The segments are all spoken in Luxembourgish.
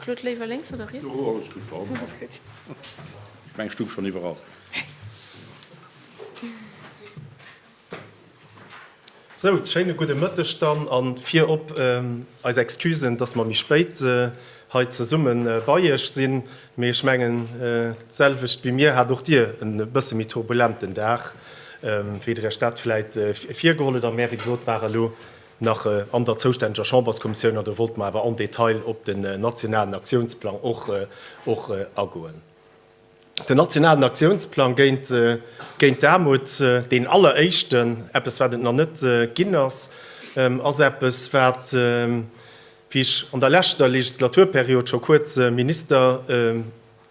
Claude, léiwer lénks oder riets? Jo, alles gutt, alles gutt. Ech mengen, ech stung schonn iwwerall. Sou, schéine gudde Mëtteg dann a virop eis Excusen, dass mer méi spéit hei zesumme bei Iech sinn. Mee ech mengen, d'selwecht wéi mir hat och Dir en bësse méi turbulenten Dag, wéi Der Iech dat vläit virgeholl hutt. A mär, wéi gesot, ware elo nach an der zoustänneger Chamberskommissioun an do wollte mer awer en détail op den nationalen Aktiounsplang och agoen. Den nationalen Aktiounsplang géint géint d'Aarmut, deen alleréischten, eppes wat et nach net ginn ass, ass eppes wat, wéi ech an der leschter Legislaturperiod scho kuerz Minister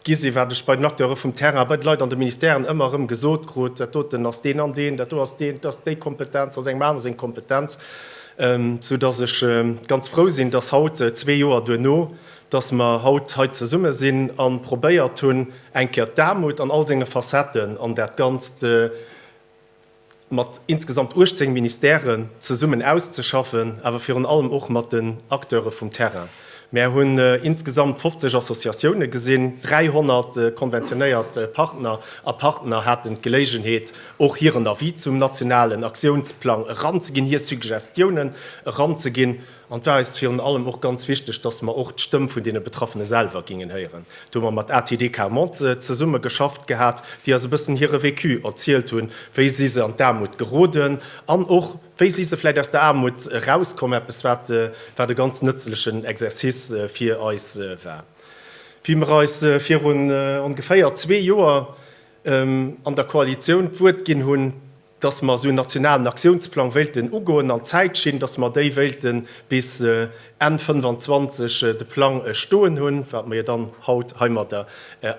gi sinn, wat ech bei den Acteure vum Terrain, bei de Leit an de Ministèren ëmmer erëm gesot krut, dat doten ass deen an deen, dat do ass deen, dat ass déi Kompetenz, dat ass engem anere seng Kompetenz, soudass ech ganz frou sinn, dass haut, zwee Joer duerno, dass mer haut hei zesumme sinn a probéiert hunn, eng Kéier d'Aarmut an all senge Facetten an dat Ganzt mat insgesamt 18 Ministèren zesummen auszeschaffen, awer virun allem och mat den Acteure vum Terrain. Mär hunn insgesamt 50 Associatioune gesinn, 300 konventionéiert Partner a Partner haten d'Geléigenheet, och hiren Avis zum nationalen Aktiounsplang eranzeginn, hir Suggestiounen eranzeginn. An et war eis virun allem och ganz wichteg, dass mer och d'Stëmm vun deene Betraffene selwer gingen héieren. Do hu mer mat ATD Quart Monde zesumme geschafft gehat, déi eis e bëssen hire Vécu erzielt hunn, wéi si se an d'Aarmut geroden an och wéi si se vläicht aus der Aarmut erauskomm, eppes wat wat e ganz nëtzlechen Exercice fir eis war. Wéi mer eis virun ongeféier zwee Joer an der Koalitioun d'Wuert ginn hunn, dass mer esou en nationalen Aktiounsplang wéilten ugoen an d'Zäitschinn, dass mer déi wéilte bis Enn 25 de Plang stoen hunn, wat mer jo dann haut heimadder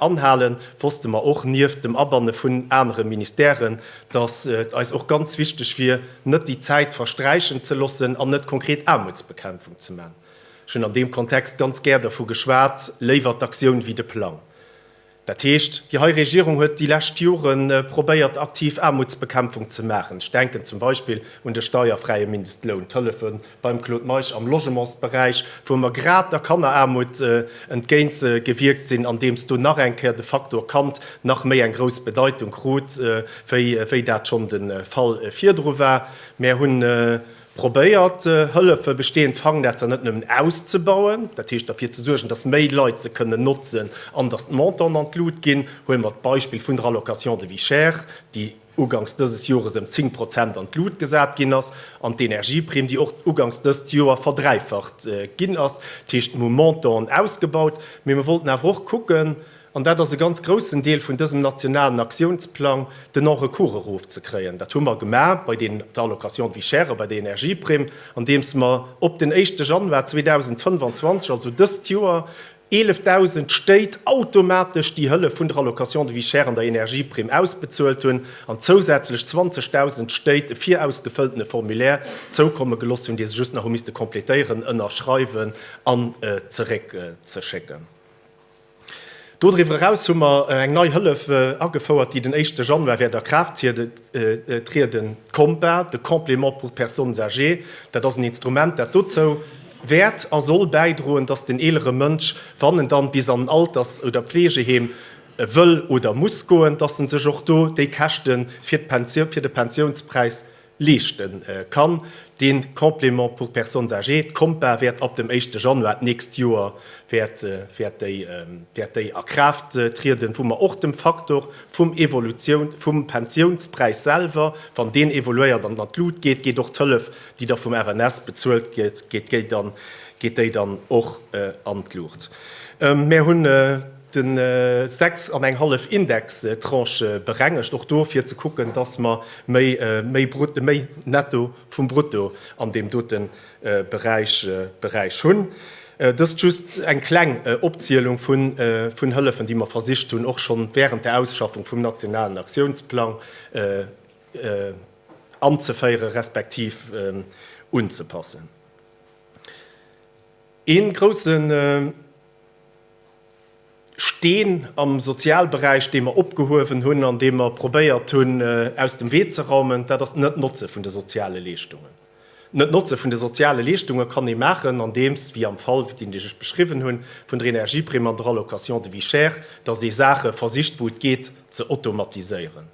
anhalen, wosste mer och nieft dem Abanne vun anere Ministèren, dass et eis och ganz wichteg wier, net déi Zäit versträichen ze loossen an net konkret Aarmutsbekämpfung ze man. Ech hunn an deem Kontext ganz gär dervu geschwat, léiwer d'Aktioun wéi de Plang. Dat heescht, déi hei Regierung huet déi lescht Jore probéiert, aktiv Aarmutsbekämpfung ze maachen. Ech denken zum Beispill un de steierfräie Mindestloun, d'Hëllefe beim Claude Meisch am Logementsberäich, wou mer grad der Kanneraarmut entgéint gewierkt sinn, andeems do nach eng Kéier de Faktor Kand nach méi eng grouss Bedeitung krut, wéi dat schonn de Fall virdru war. Mär hunn Probéiert, hëllefe bestehend Fangnetzer net nëmmen auszebauen, dat heescht derfir ze suergen, dass méi Leit se kënnen notzen an dass d'Montanten an d'Lut ginn. Huele mer d'Beispill vun der Allocation de vie chère, déi uganks dëses Jores ëm 10 Prozent an d'Lut gesat ginn ass, an d'Energieprimm, déi och uganks dëst Joer verdräifacht ginn ass. Dat heescht, mir hu Montanten ausgebaut, mee mir wollten awer och kucken, an dat ass e ganz groussen Deel vun dësem nationalen Aktiounsplang, den Non-recours erofzekréien. Dat hu mer gemaach bei den, der Allocation de vie chère a bei der Energieprimm, andeems mer op den éischte Januar 2025, also dëst Joer, 11.000 Stéit automatesch déi Hëllef vun der Allocation de vie chère an der Energieprimm ausbezuelt hunn an zousätzlech 20.000 Stéit e virausgefëlltene Formulaire zoukomme geloss hunn, dee se just nach hu misste completéieren, ënnerschreiwen an zeréckzeschécken. Dodriwwer eraus hu mer eng nei Hëllef agefouert, déi den éischte Januar wäert a Kraaft trieden, d'COMPA, de Complément pour personnes âgées. Dat ass en Instrument, dat dozou wäert a soll bäidroen, dass den eelere Mënsch, wann en dann bis an en Alters oder Pflegeheem wëll oder muss goen, dass en sech och do déi Käschte fir de Pensiounspräis leeschte kann. Dee Complément pour personnes âgées, d'COMPA, wäert ab dem éischte Januar d'nächst Joer wäert wäert déi wäert déi a Kraaft trieden, wou mer och dem Faktor vum Evolutioun vum Pensiounspräis selwer, wann deen evoluéiert an an d'Lut geet, geet och d'Hëllef, déi da vum FNS bezuelt gëtt, geet déi dann geet déi dann och an d'Luucht. Mär hunn de 6 an eng hallef Indextranche berengegt, och do fir ze kucken, dass mer méi, méi brut, méi netto vum Brutto an deem dote Beräich, Beräich hunn. Dëst just eng kleng Opzielung vun, vun Hëllefen, déi mer versicht hunn, och schonn während der Ausschaffung vum nationalen Aktiounsplang anzeféiere respektiv unzepassen. Ee groussen. Steen am Sozialberäich, dee mer opgehuewen hunn an dee mer probéiert hunn aus dem Wee ze raumen, dat ass d'Net-Notze vun de soziale Leeschtungen. D'Net-Notze vun de soziale Leeschtunge kann ee maachen, andeems, wéi am Fall, deen ech beschriwwen hunn, vun der Energieprimm an der Allocation de vie chère, dass ee Saache versicht, wou et geet, ze automatiséieren.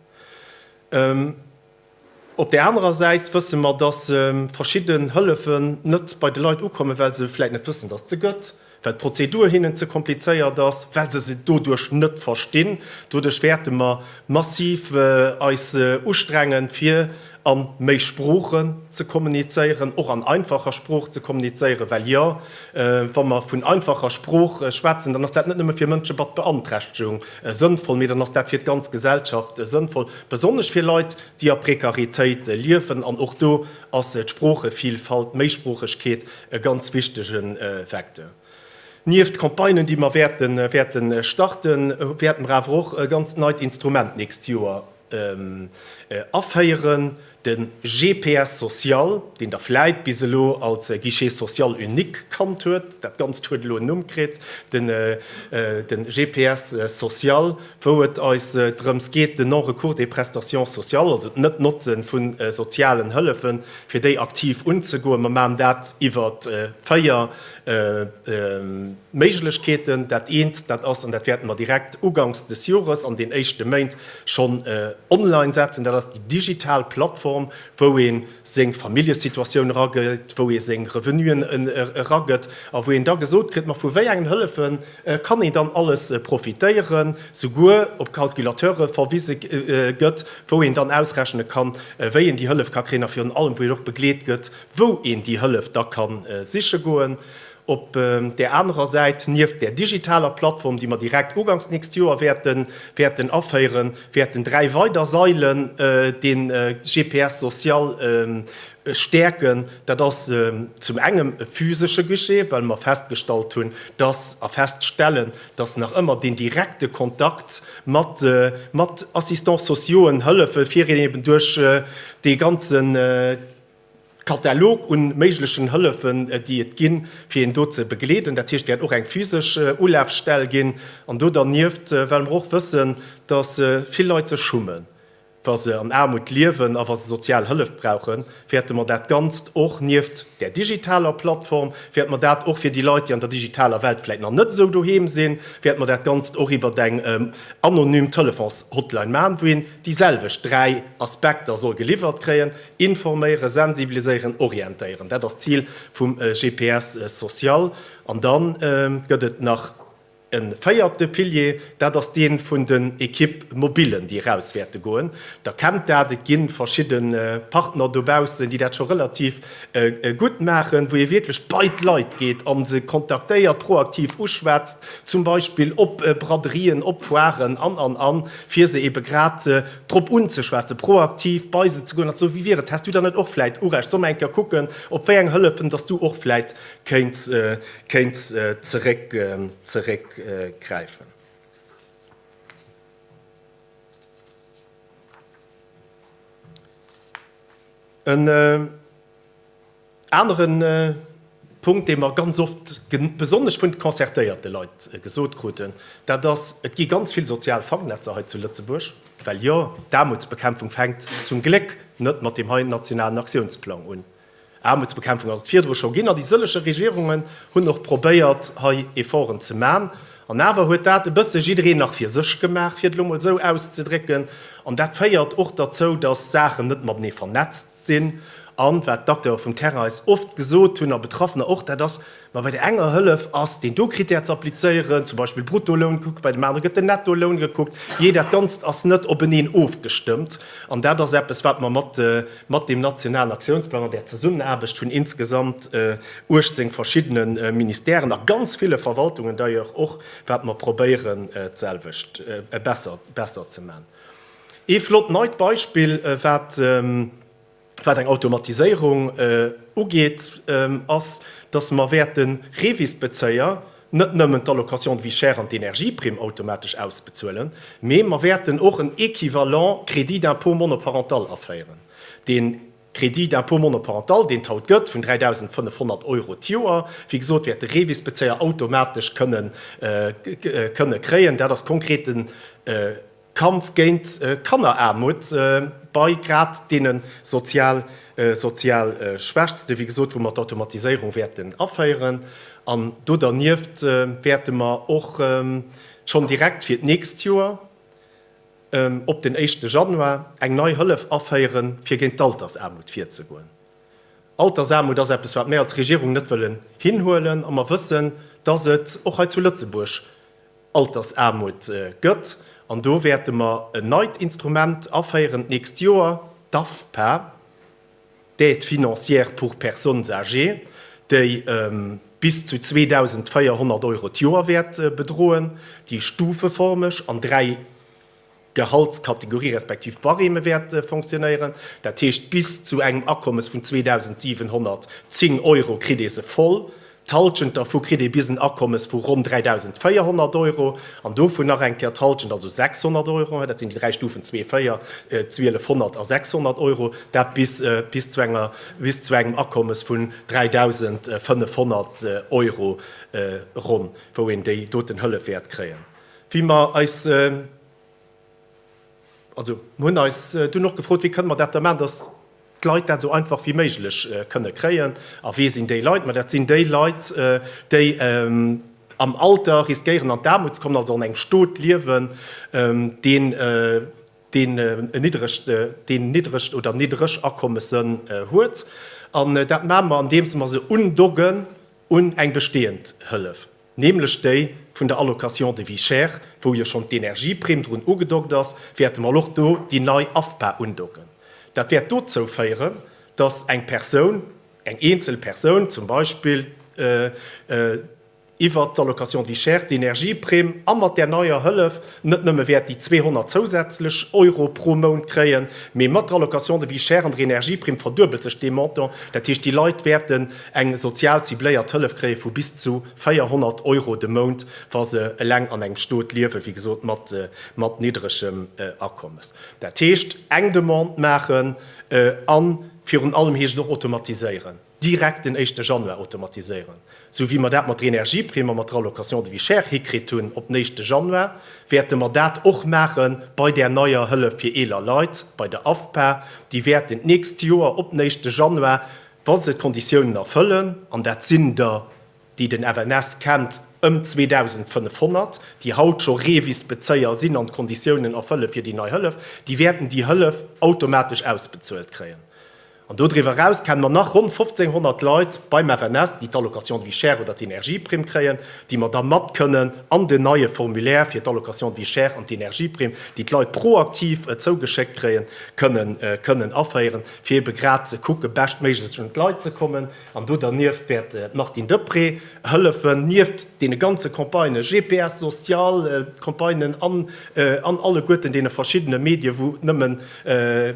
Op där anerer Säit wësse mer, dass verschidden Hëllefen net bei de Leit ukommen, well se vläit net wëssen, dass et se gëtt, well d'Prozedur hinnen ze komplizéiert ass, well se se doduerch net verstinn. Doduerch wäerte mer massiv eis ustrengen, fir a méi Sproochen ze kommunizéieren, och an einfacher Sprooch ze kommunizéieren, well jo, wa mer vun einfacher Sprooch schwätzen, dann ass dat net nëmme fir Mënsche mat Beanträchtegung sënnvoll, mee dann ass dat fir d'ganz Gesellschaft sënnvoll, besonnesch fir Leit, déi a Prekaritéit liewen. An och do ass d'Sproochevielfalt, d'Méisproochegkeet e ganz wichtege Vecteur. Nieft Campagnen, déi mer wäerte starten, wäerte mer awer och e ganz neit Instrument d'nächst Joer aféieren, de GPS social, deen Der vläit bis elo als Guichet social unique kannt huet. Dat Ganzt huet elo en Numm kritt, de GPS social, wou et eis drëms geet, den Non-recours des prestations sociales, also d'Net-Notze vu sozialen Hëllefen, fir déi aktiv unzegoen. Mer maachen dat iwwer 4 Méiglechkeeten. Dat eent, dat ass, an dat wäerte mer direkt uganks des Jores an den éischte Méint schonn online setzen, dat ass déi digital Plattform, wou ee seng Familljesituatioun eragëtt, wou ee seng Revenuen eragëtt a wou een da gesot kritt, ma vu wéi engen Hëllefe kann een dann alles profitéieren, souguer op Calculateure verwise gëtt, wou een dann ausrechne kann, wéi een déi Hëllef ka kréien a virun allem, wou een och begleet gëtt, wou een déi Hëllef da ka siche goen. Op där anerer Säit, nieft där digitaler Plattform, déi mer direkt uganks d'nächst Joer wäerten wäerten aféieren, wäerten 3 weider Sailen de GPS social stäerken. Dat ass zum engem e physesche Guichet, well mer festgestallt hunn, dass, a feststellen, dass nach ëmmer deen direkte Kontakt mat mat Assistants sociauxen hëllefe fir een eben duerch dee ganzen Katalog un méiglechen Hëllefen, déi et ginn, fir een do ze begleeden. Dat heescht, et wäert och eng physesch Ulafstell ginn. An do dernieft, well mer och wëssen, dass vill Leit sech schummen, wa se an Aarmut liewen a wa se sozial Hëllef brauchen, wäerte mer dat Ganzt och nieft där digitaler Plattform, wäerte mer dat och fir déi Leit, déi an der digitaler Welt vläicht nach net esou doheem sinn, wäerte mer dat Ganzt och iwwer eng anonym Telefonshotline maachen, wou een déi selwecht 3 Aspekter soll geliwwert kréien, Informéieren, sensibiliséieren, orientéieren, dat ass d'Zil vum GPS social. An da gëtt et nach e véierte Pilier, dat ass dee vun den Équipes mobilen, déi eraus wäerte goen. Der kennt dat, et gi verschidde Partner dobaussen, déi dat scho relativ gutt maachen, wou ee wierklech bei d'Leit geet a se kontaktéiert, proaktiv uschwätzt, zum Beispill op Braderien, op Foiren an, an, an, fir se ebe grad drop unzeschwätzen, proaktiv bei se ze goen an ze soen, Wéi wier et, häss du dann net och vläit Urecht, soll mer eng Kéier kucken, op wéi eng Hëllefen dass du och vläit kéints, kéints zeréck, zeréckgräifen. En Anere Punkt, dee mer ganz oft, besonnesch vun de concertéierte Leit gesot kruten, dat ass, Et gi ganz vill sozial Fangnetzer hei zu Lëtzebuerg. Well jo, d'Aarmutsbekämpfung fänkt zum Gléck net mat deem heien nationalen Aktiounsplang un. Aarmutsbekämpfung ass et virdru scho ginn an déi sëllege Regierungen hunn och probéiert, hei Efforten ze man. An awer huet dat e bësse jiddereen nach fir sech gemaach, fir et elo mol esou auszedrécken. An dat féiert och derzou, dass Saachen net matenee vernetzt sinn. An wat d'Acteure vum Terrain eis oft gesot hunn, a Betraffener och, dat ass, Ma bei där enger Hëllef ass deen do Critère ze applizéieren, zum Beispill Bruttoloun gekuckt, bei deem anere gëtt den Nettoloun gekuckt. Jee, dat Ganzt ass net openeen ofgestëmmt. An dat ass eppes, wat mer mat, mat deem nationalen Aktiounsplang an där Zesummenaarbecht vun insgesamt 18 verschiddene Ministèren a ganz ville Verwaltungen d'ailleurs och, wat mer probéieren, d'selwecht, besser, besser ze maachen. Ee flott neit Beispill, wat. Wat eng Automatiséierung ugeet, ass, dass mer wäerte REVIS-Bezéier net nëmmen d'Allocation de vie chère an d'Energieprimm automatesch ausbezuelen, mee mer wäerten och en Equivalent Crédit d'impôt monoparental aféieren, deen. Crédit d'impôt monoparental, deen et haut gëtt, vun 3.500 Euro d'Joer, wéi gesot, wäert de REVIS-Bezéier automatesch kënnen kënne kréien. Dat ass konkret de Kampf géint Kanneraarmut bei grad deene sozial sozial Schwächsten, wéi gesot, wou mer d'Automatiséierung wäerten aféieren. An do dernieft wäerte mer och schonn direkt fir d'nächst Joer, op den éischte Januar eng nei Hëllef aféieren, fir géint d'Altersaarmut virzegoen. Altersaarmut ass eppes, wat mir als Regierung net wëllen hinhuelen, a mer wëssen, dass et och hei zu Lëtzebuerg Altersaarmut gëtt. An do wäerte mer en neit Instrument aféieren d'nächst Joer, d'AFPA, d'Aide financière pour personnes âgées, déi bis zu 2.400 Euro d'Joer wäert bedroen, déi stufeformeg an 3 Gehaltskategorie respektiv Barème wäert fonctionnéieren. Dat heescht, bis zu engem Akommes vun 2.710 Euro kritt ee se voll, D'Halschent dervu kritt ee bis en Akommes vu ronn 3.400 Euro an dovun nach eng Kéier d'Halschent, also 600 Euro. Dat sinn déi 3 Stufen, 2, 4, 1.200 a 600 Euro, dat bis bis zu enger bis zu engem Akommes vun 3.500 Euro ronn, wou een déi doten Hëllef wäert kréien. Wéi mer eis. Also, mir hunn eis dunn och gefrot, wéi kënne mer dat da maachen, dass d'Leit dat esou einfach wéi méiglech kënne kréien. A wee sinn déi Leit? Ma dat sinn déi Leit, déi am Alter riskéieren an d'Aarmut ze kommen, also an engem Stot liewen, deen deen en niddregt, deen niddregt oder niddreg Akommesen huet. An dat maache mer, andeems mer se undoggen un eng bestehend Hëllef. Nämlech déi vun der Allocation de vie chère, wou jo schonn d'Energieprimm drun ugedockt ass, wäerte mer och do déi nei AFPA undocken. Dat wäert dozou féieren, dass eng Persoun, eng eenzel Persoun zum Beispill, iwwert d'Allocation de vie chère, d'Energieprimm a mat där neier Hëllef net nëmme wäert déi 200 zousätzlech Euro pro Mount kréien, mee mat der Allocation de vie chère an der Energieprimm verduebelt sech dee Montant. Dat heescht, déi Leit wäerten eng sozial cibléiert Hëllef kréie vu bis zu 400 Euro de Mount, wa se eleng an engem Stot liewen, wéi gesot mat mat niddregem Akommes. Dat heescht, eng Demande maachen a virun allem heescht et och automatiséieren, direkt den éischte Januar automatiséieren, sou wéi mer dat mat der Energieprimm a mat der Allocation de vie chère hikritt hunn op den éischte Januar, wäerte mer dat och maache bei där neier Hëllef fir eeler Leit, bei der AFPA. Déi wäerten d'nächst Joer op den éischte Januar Wa se d'Konditiounen erfëllen, an dat sinn der, déi den FNS kennt, ëm 2.500, déi haut scho REVIS-Bezéier sinn an d'Konditiounen erfëlle fir déi nei Hëllef, déi wäerten déi Hëllef automatesch ausbezuelt kréien. An dodriwwer eraus kenne mer nach ronn 1.500 Leit beim FNS, déi d'Allocation de vie chère oder d'Energieprimm kréien, déi mer da mat kënnen an den neie Formulaire fir d'Allocation de vie chère an d'Energieprimm, déi d'Leit proaktiv zougeschéckt kréien, kënnen kënnen aféieren. fir ebe grad ze kucke beschtméiglechst un d'Leit ze kommen. An do dernieft wäert d'Martine Deprez hëllefen, nieft deene ganze Campagnen, GPS social, Campagnen an an alleguerten deene verschiddene Medie wou nëmmen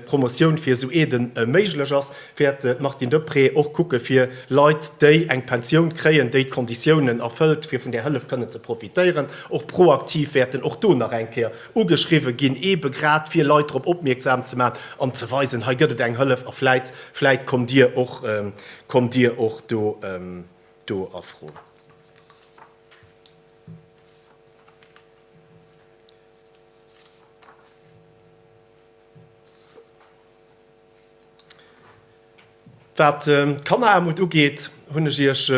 Promotioun fir esou Aiden méiglech ass, wäert d'Martine Deprez och kucke fir Leit, déi eng Pensioun kréien, déi d'Konditiounen erfëllt, fir vun där Hëllef kënnen ze profitéieren, och proaktiv wäerten och do nach eng Kéier ugeschriwwe ginn, eebe grad fir Leit drop opmierksam ze maachen an ze weisen, hei gëtt et eng Hëllef a vläit, vläit kommt Dir och, kommt Dir och do, do a Fro. Wat d'Kanneraarmut ugeet, hunn ech Iech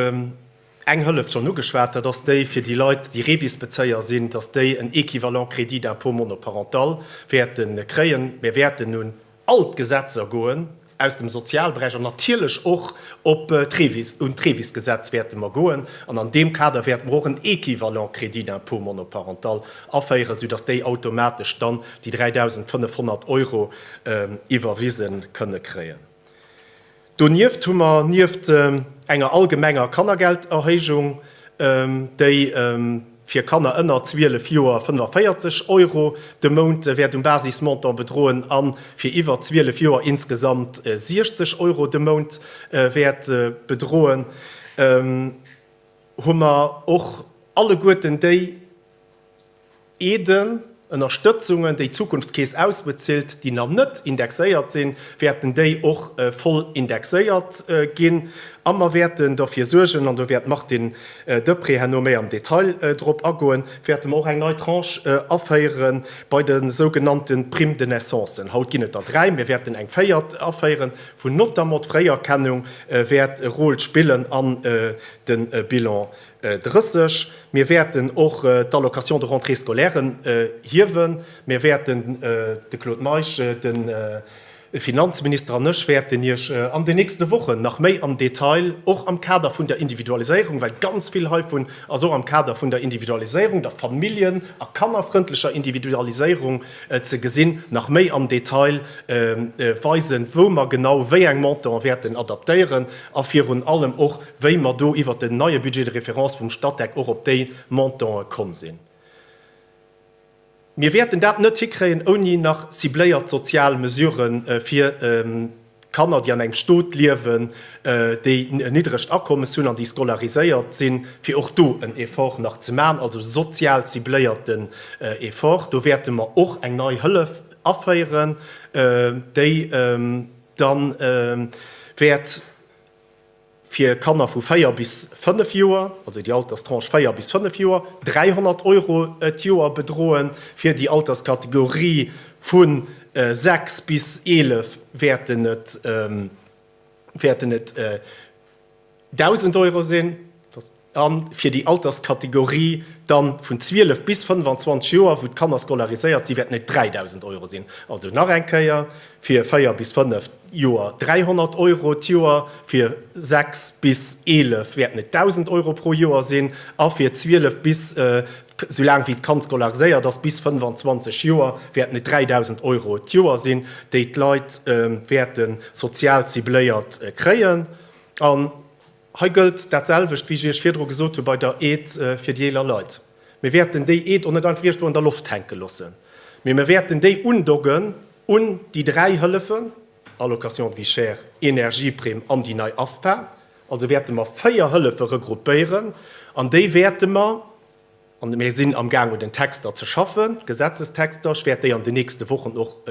eng Hëllef schonn ugeschwat, dat ass déi fir déi Leit, déi REVIS-Bezéier sinn, dass déi en équivalent Crédit d'impôt monoparental wäerte kréien. Mir wäerten un all d'Gesetzer goen aus dem Sozialberäich an natierlech och op d'REVIS, un d'REVIS-Gesetz wäerte mer goen. An an deem Kader wäerte mer och en équivalent Crédit d'impôt monoparental aféieren, soudass déi automatesch dann déi 3.500 Euro iwwerwise kënne kréien. Donieft hu mer nieft enger allgemenger Kannergelderhéijung, déi fir Kanner ënner 12 Joer 45 Euro de Mount wäert um Basismontant bedroen a fir iwwer 12 Joer insgesamt 60 Euro de Mount wäert bedroen, hu mer och alleguerten déi Aiden. Ënnerstëtzungen, déi d'Zukunftskeess ausbezilt, déi nach net indexéiert sinn, wäerten déi och voll indexéiert ginn. A mer wäerten derfir suergen, an do wäert d'Martine Deprez herno méi am Detail drop agoen, wäerte mer och eng nei Tranche aféiere bei de sougenannte Prime de naissancen. Haut ginn et der 3, mir wäerten eng véiert aféieren, wou notamment d'Fréierkennung wäert e Rôle spillen an de Bilan 30. Mir wäerten och d'Allocation de rentrée scolaire hiewen. Mir wäerten, de Claude Meisch, de Finanzminister an ech wäerten Iech an den nächste Wochen nach méi am Detail, och am Kader vun der Individualiséierung, well ganz vill heivun ass och am Kader vun der Individualiséierung, der familljen a kannerfrëndlecher Individualiséierung ze gesinn, nach méi am Detail weisen, wou mer genau wéi eng Montanten wäerten adaptéieren a virun allem och, wéi mer do iwwert den neie Budget de référence vum Statec och op déi Montantë komm sinn. Mir wäerten dat net hikréien ouni nach cibléiert sozial Mesurë fir Kanner, déi an engem Stot liewen, déi en niddregt Akommes hunn an déi scolariséiert sinn, fir och do en Effort nach ze maachen, also sozial cibléierten Effort. Do wäerte mer och eng nei Hëllef aféieren, déi da wäert, fir Kanner vu 4 bis 5 Joer, also déi Alterstranche 4 bis 5 Joer, 300 Euro d'Joer bedroen, fir déi Alterskategorie vu 6 bis 11 wäerten et wäerten et 1.000 Euro sinn. A fir déi Alterskategorie dann vun 12 bis 25 Joer, wou d'Kanner scolariséiert sinn, wäerten et 3.000 Euro sinn. Also nach eng Kéier, fir 4 bis 5 Joer 300 Euro d'Joer, fir 6 bis 11 wäerten et 1.000 Euro pro Joer sinn a fir 12 bis, esou laang wéi d'Kand scolariséiert ass, bis 25 Joer wäerten et 3.000 Euro d'Joer sinn, déi d'Leit wäerte sozial cibléiert kréien. An Hei gëllt dat selwecht, wéi ech Iech virdru gesot hu bei der Aide fir déi eeler Leit. Mir wäerten déi Aide och net einfach iergendwou an der Loft hänke loossen, mee mir wäerten déi undoggen un déi 3 Hëllefen, Allocation de vie chère, Energieprimm an déi nei AFPA. Also wäerte mer 4 Hëllefe regroupéieren an déi wäerte mer, an mir sinn amgaang un den Texter ze schaffen, Gesetzestexter, ech wäert déi an den nächste Wochen och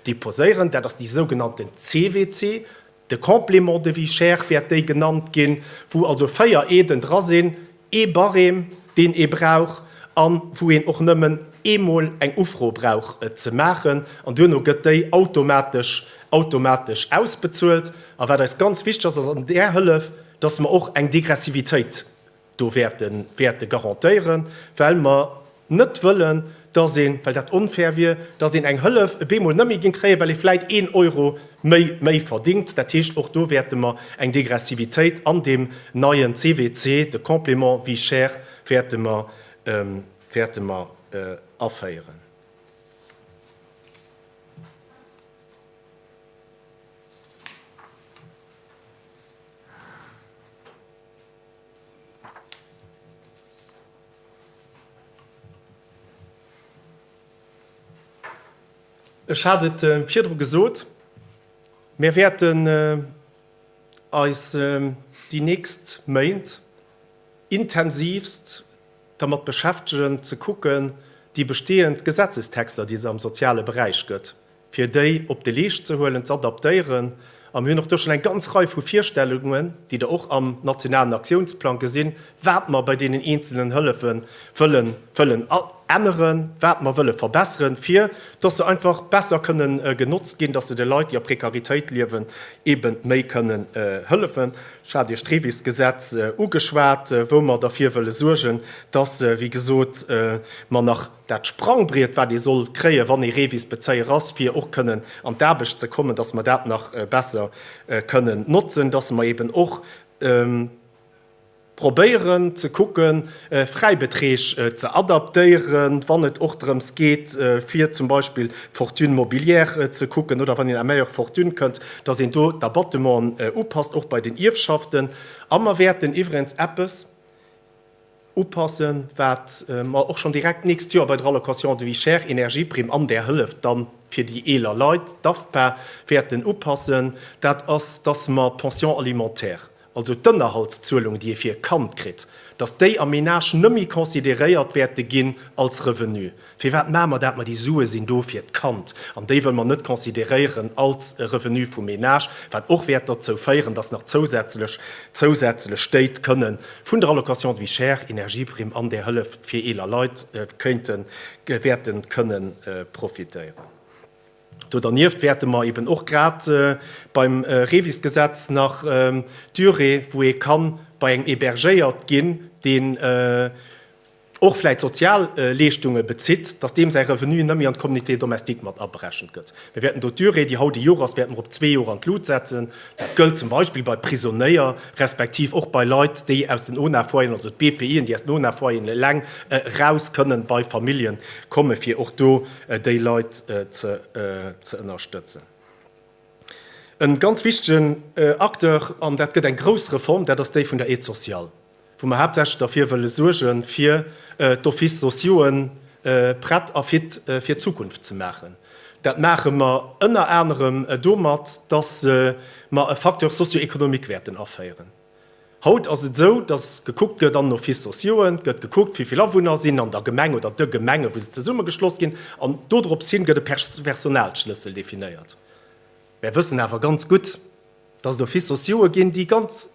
déposéieren, dat ass déi sougenannten CVC, De Complément de vie chère wäert déi genannt ginn, wou also 4 Aiden dra sinn, ee Barème, deen ee brauch a wou een och nëmmen eemol eng Ufro brauch ze maachen an duerno gëtt déi automatesch automatesch ausbezuelt. A wat eis ganz wichteg ass, ass an där Hëllef, dass mer och eng Degressivitéit do wäerte wäerte garantéieren, well mer net wëllen, dass een, well dat onfair wier, dass een eng Hëllef e bemol net méi géing kréien, well ee vläit een Euro méi méi verdingt. Dat heescht, och do wäerte mer eng Degressivitéit an deem neien CVC, de Complément vie chère, wäerte mer wäerte mer aféieren. Ech hat et virdru gesot, Mir wäerten eis déi nächst Méint intensivst dermat beschäftegen, ze kucken, déi bestehend Gesetzestexter, déi et am soziale Beräich gëtt, fir déi op de Leescht ze huelen, z'adaptéieren. A mir hunn och do schonn eng ganz Rei vu Virstellungen, déi Der och am nationalen Aktiounsplang gesinn, wat mer bei deenen eenzelnen Hëllefe wëllen, wëllen änneren, wat mer wëlle verbesseren, fir dass se einfach besser kënnen genotzt ginn, dass se de Leit, déi a Prekaritéit liewen, eebe méi kënnen hëllefen. Ech hat Iech d'Revis-Gesetz ugeschwat, wou mer derfir wëlle suergen, dass, wéi gesot, mer nach, Dat Sprangbriet, wat ee soll kréien, wann ee REVIS-Bezéier ass, fir och kënnen an d'Aarbecht ze kommen, dass mer dat nach besser kënnen notzen, dass mer eben och probéieren ze kucken, Fräibeträg ze adaptéieren, wann et och drëms geet, fir zum Beispill d'Fortune mobilière ze kucken oder wann een à meilleure fortune kënnt, dass een do d'Abattementen upasst, och bei den Ierfschaften. A mer wäerten iwwerens eppes, Upassen, wat mer och schonn direkt d'nächst Joer bei der Allocation de vie chère, Energieprimm an där Hëllef dann fir déi eeler Leit, d'AFPA, wäerten upassen, dat ass, dass mer d'Pension alimentaire. also d'Ënnerhaltszuelungen, déi ee fir e Kand kritt, dass déi am Ménage nëmmi consideréiert wäerte ginn als Revenu. Firwat maache mer dat? Ma déi Sue sinn do fir d'Kand an déi wëlle mer net consideréieren als Revenu vum Ménage, wat och wäert derzou féieren, dass nach zousätzlech zousätzlech Stéit kënnen vun der Allocation de vie chère, Energieprimm an där Hëllef fir eeler Leit kéinten, wäerte kënnen profitéieren. Do dernieft wäerte mer eben och grad beim REVIS-Gesetz nach d'Durée, wou ee ka bei engem hébergéiert ginn, deen och vläicht Sozialleeschtunge bezitt, dass deem säi Revenu net méi an d'Communauté domestique mat aberechent gëtt. Mir wäerten do d'Durée, déi haut e Joer ass, wäerte mer op zwee Joer an d'Lut setzen. Dat gëllt zum Beispill bei Prisonéier, respektiv och bei Leit, déi aus den ONA-Foyeren, also d'BPIen, déi aus den ONA-Foyeren eleng eraus kënnen bei Famillje kommen, fir och do déi Leit ze ënnerstëtzen. E ganz wichtegen Acteur, an dat gëtt eng grouss Reform, dat ass déi vun der Aide sociale, wou mer haaptsächlech derfir wëlle suergen, fir d'Offices sociauxen prett a fit fir d'Zukunft ze maachen. Dat maache mer ënner anerem domat, dass mer e Facteur socio-économique wäerten aféieren. Haut ass et esou, dass gekuckt gëtt an den Offices sociauxen, gëtt gekuckt, wéi vill Awunner sinn an der Gemeng oder de Gemengen, wou se zesummegeschloss ginn, an dodrops hin gëtt e Personalschlëssel definéiert. Mär wëssen awer ganz gutt, dass et Offices sociauxe ginn, déi ganz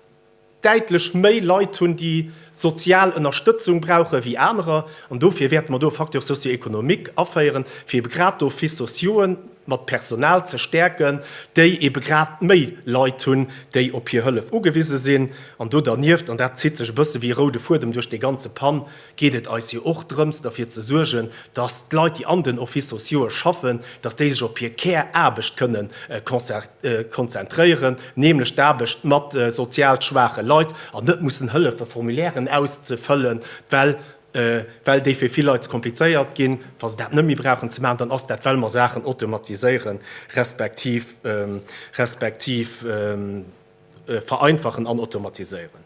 däitlech méi Leit hunn, déi sozial Ënnerstëtzung brauche wéi anerer. An dofir wäerte mer do e Facteur socio-économique aféieren, fir ebe grad d'Offices sociauxen mat Personal ze stäerken, déi ebe grad méi Leit hunn, déi op hir Hëllef ugewise sinn. An do dernieft, an dat zitt sech e bësse wéi e roude Fuedem duerch dee ganze PAN, geet et eis jo och drëms, derfir ze suergen, dass d'Leit, déi an den Offices sociaux'e schaffen, dass déi sech op hir Käraarbecht kënnen konzentréieren, nämlech d'Aarbecht mat sozial schwaache Leit, an net mussen hëllefe Formulairen auszefëllen, well well déi fir vill Leit ze komplizéiert ginn. Wa se dat net méi brauchen ze maachen, dann ass dat, well mer Saachen automatiséieren, respektiv, respektiv vereinfachen an automatiséieren.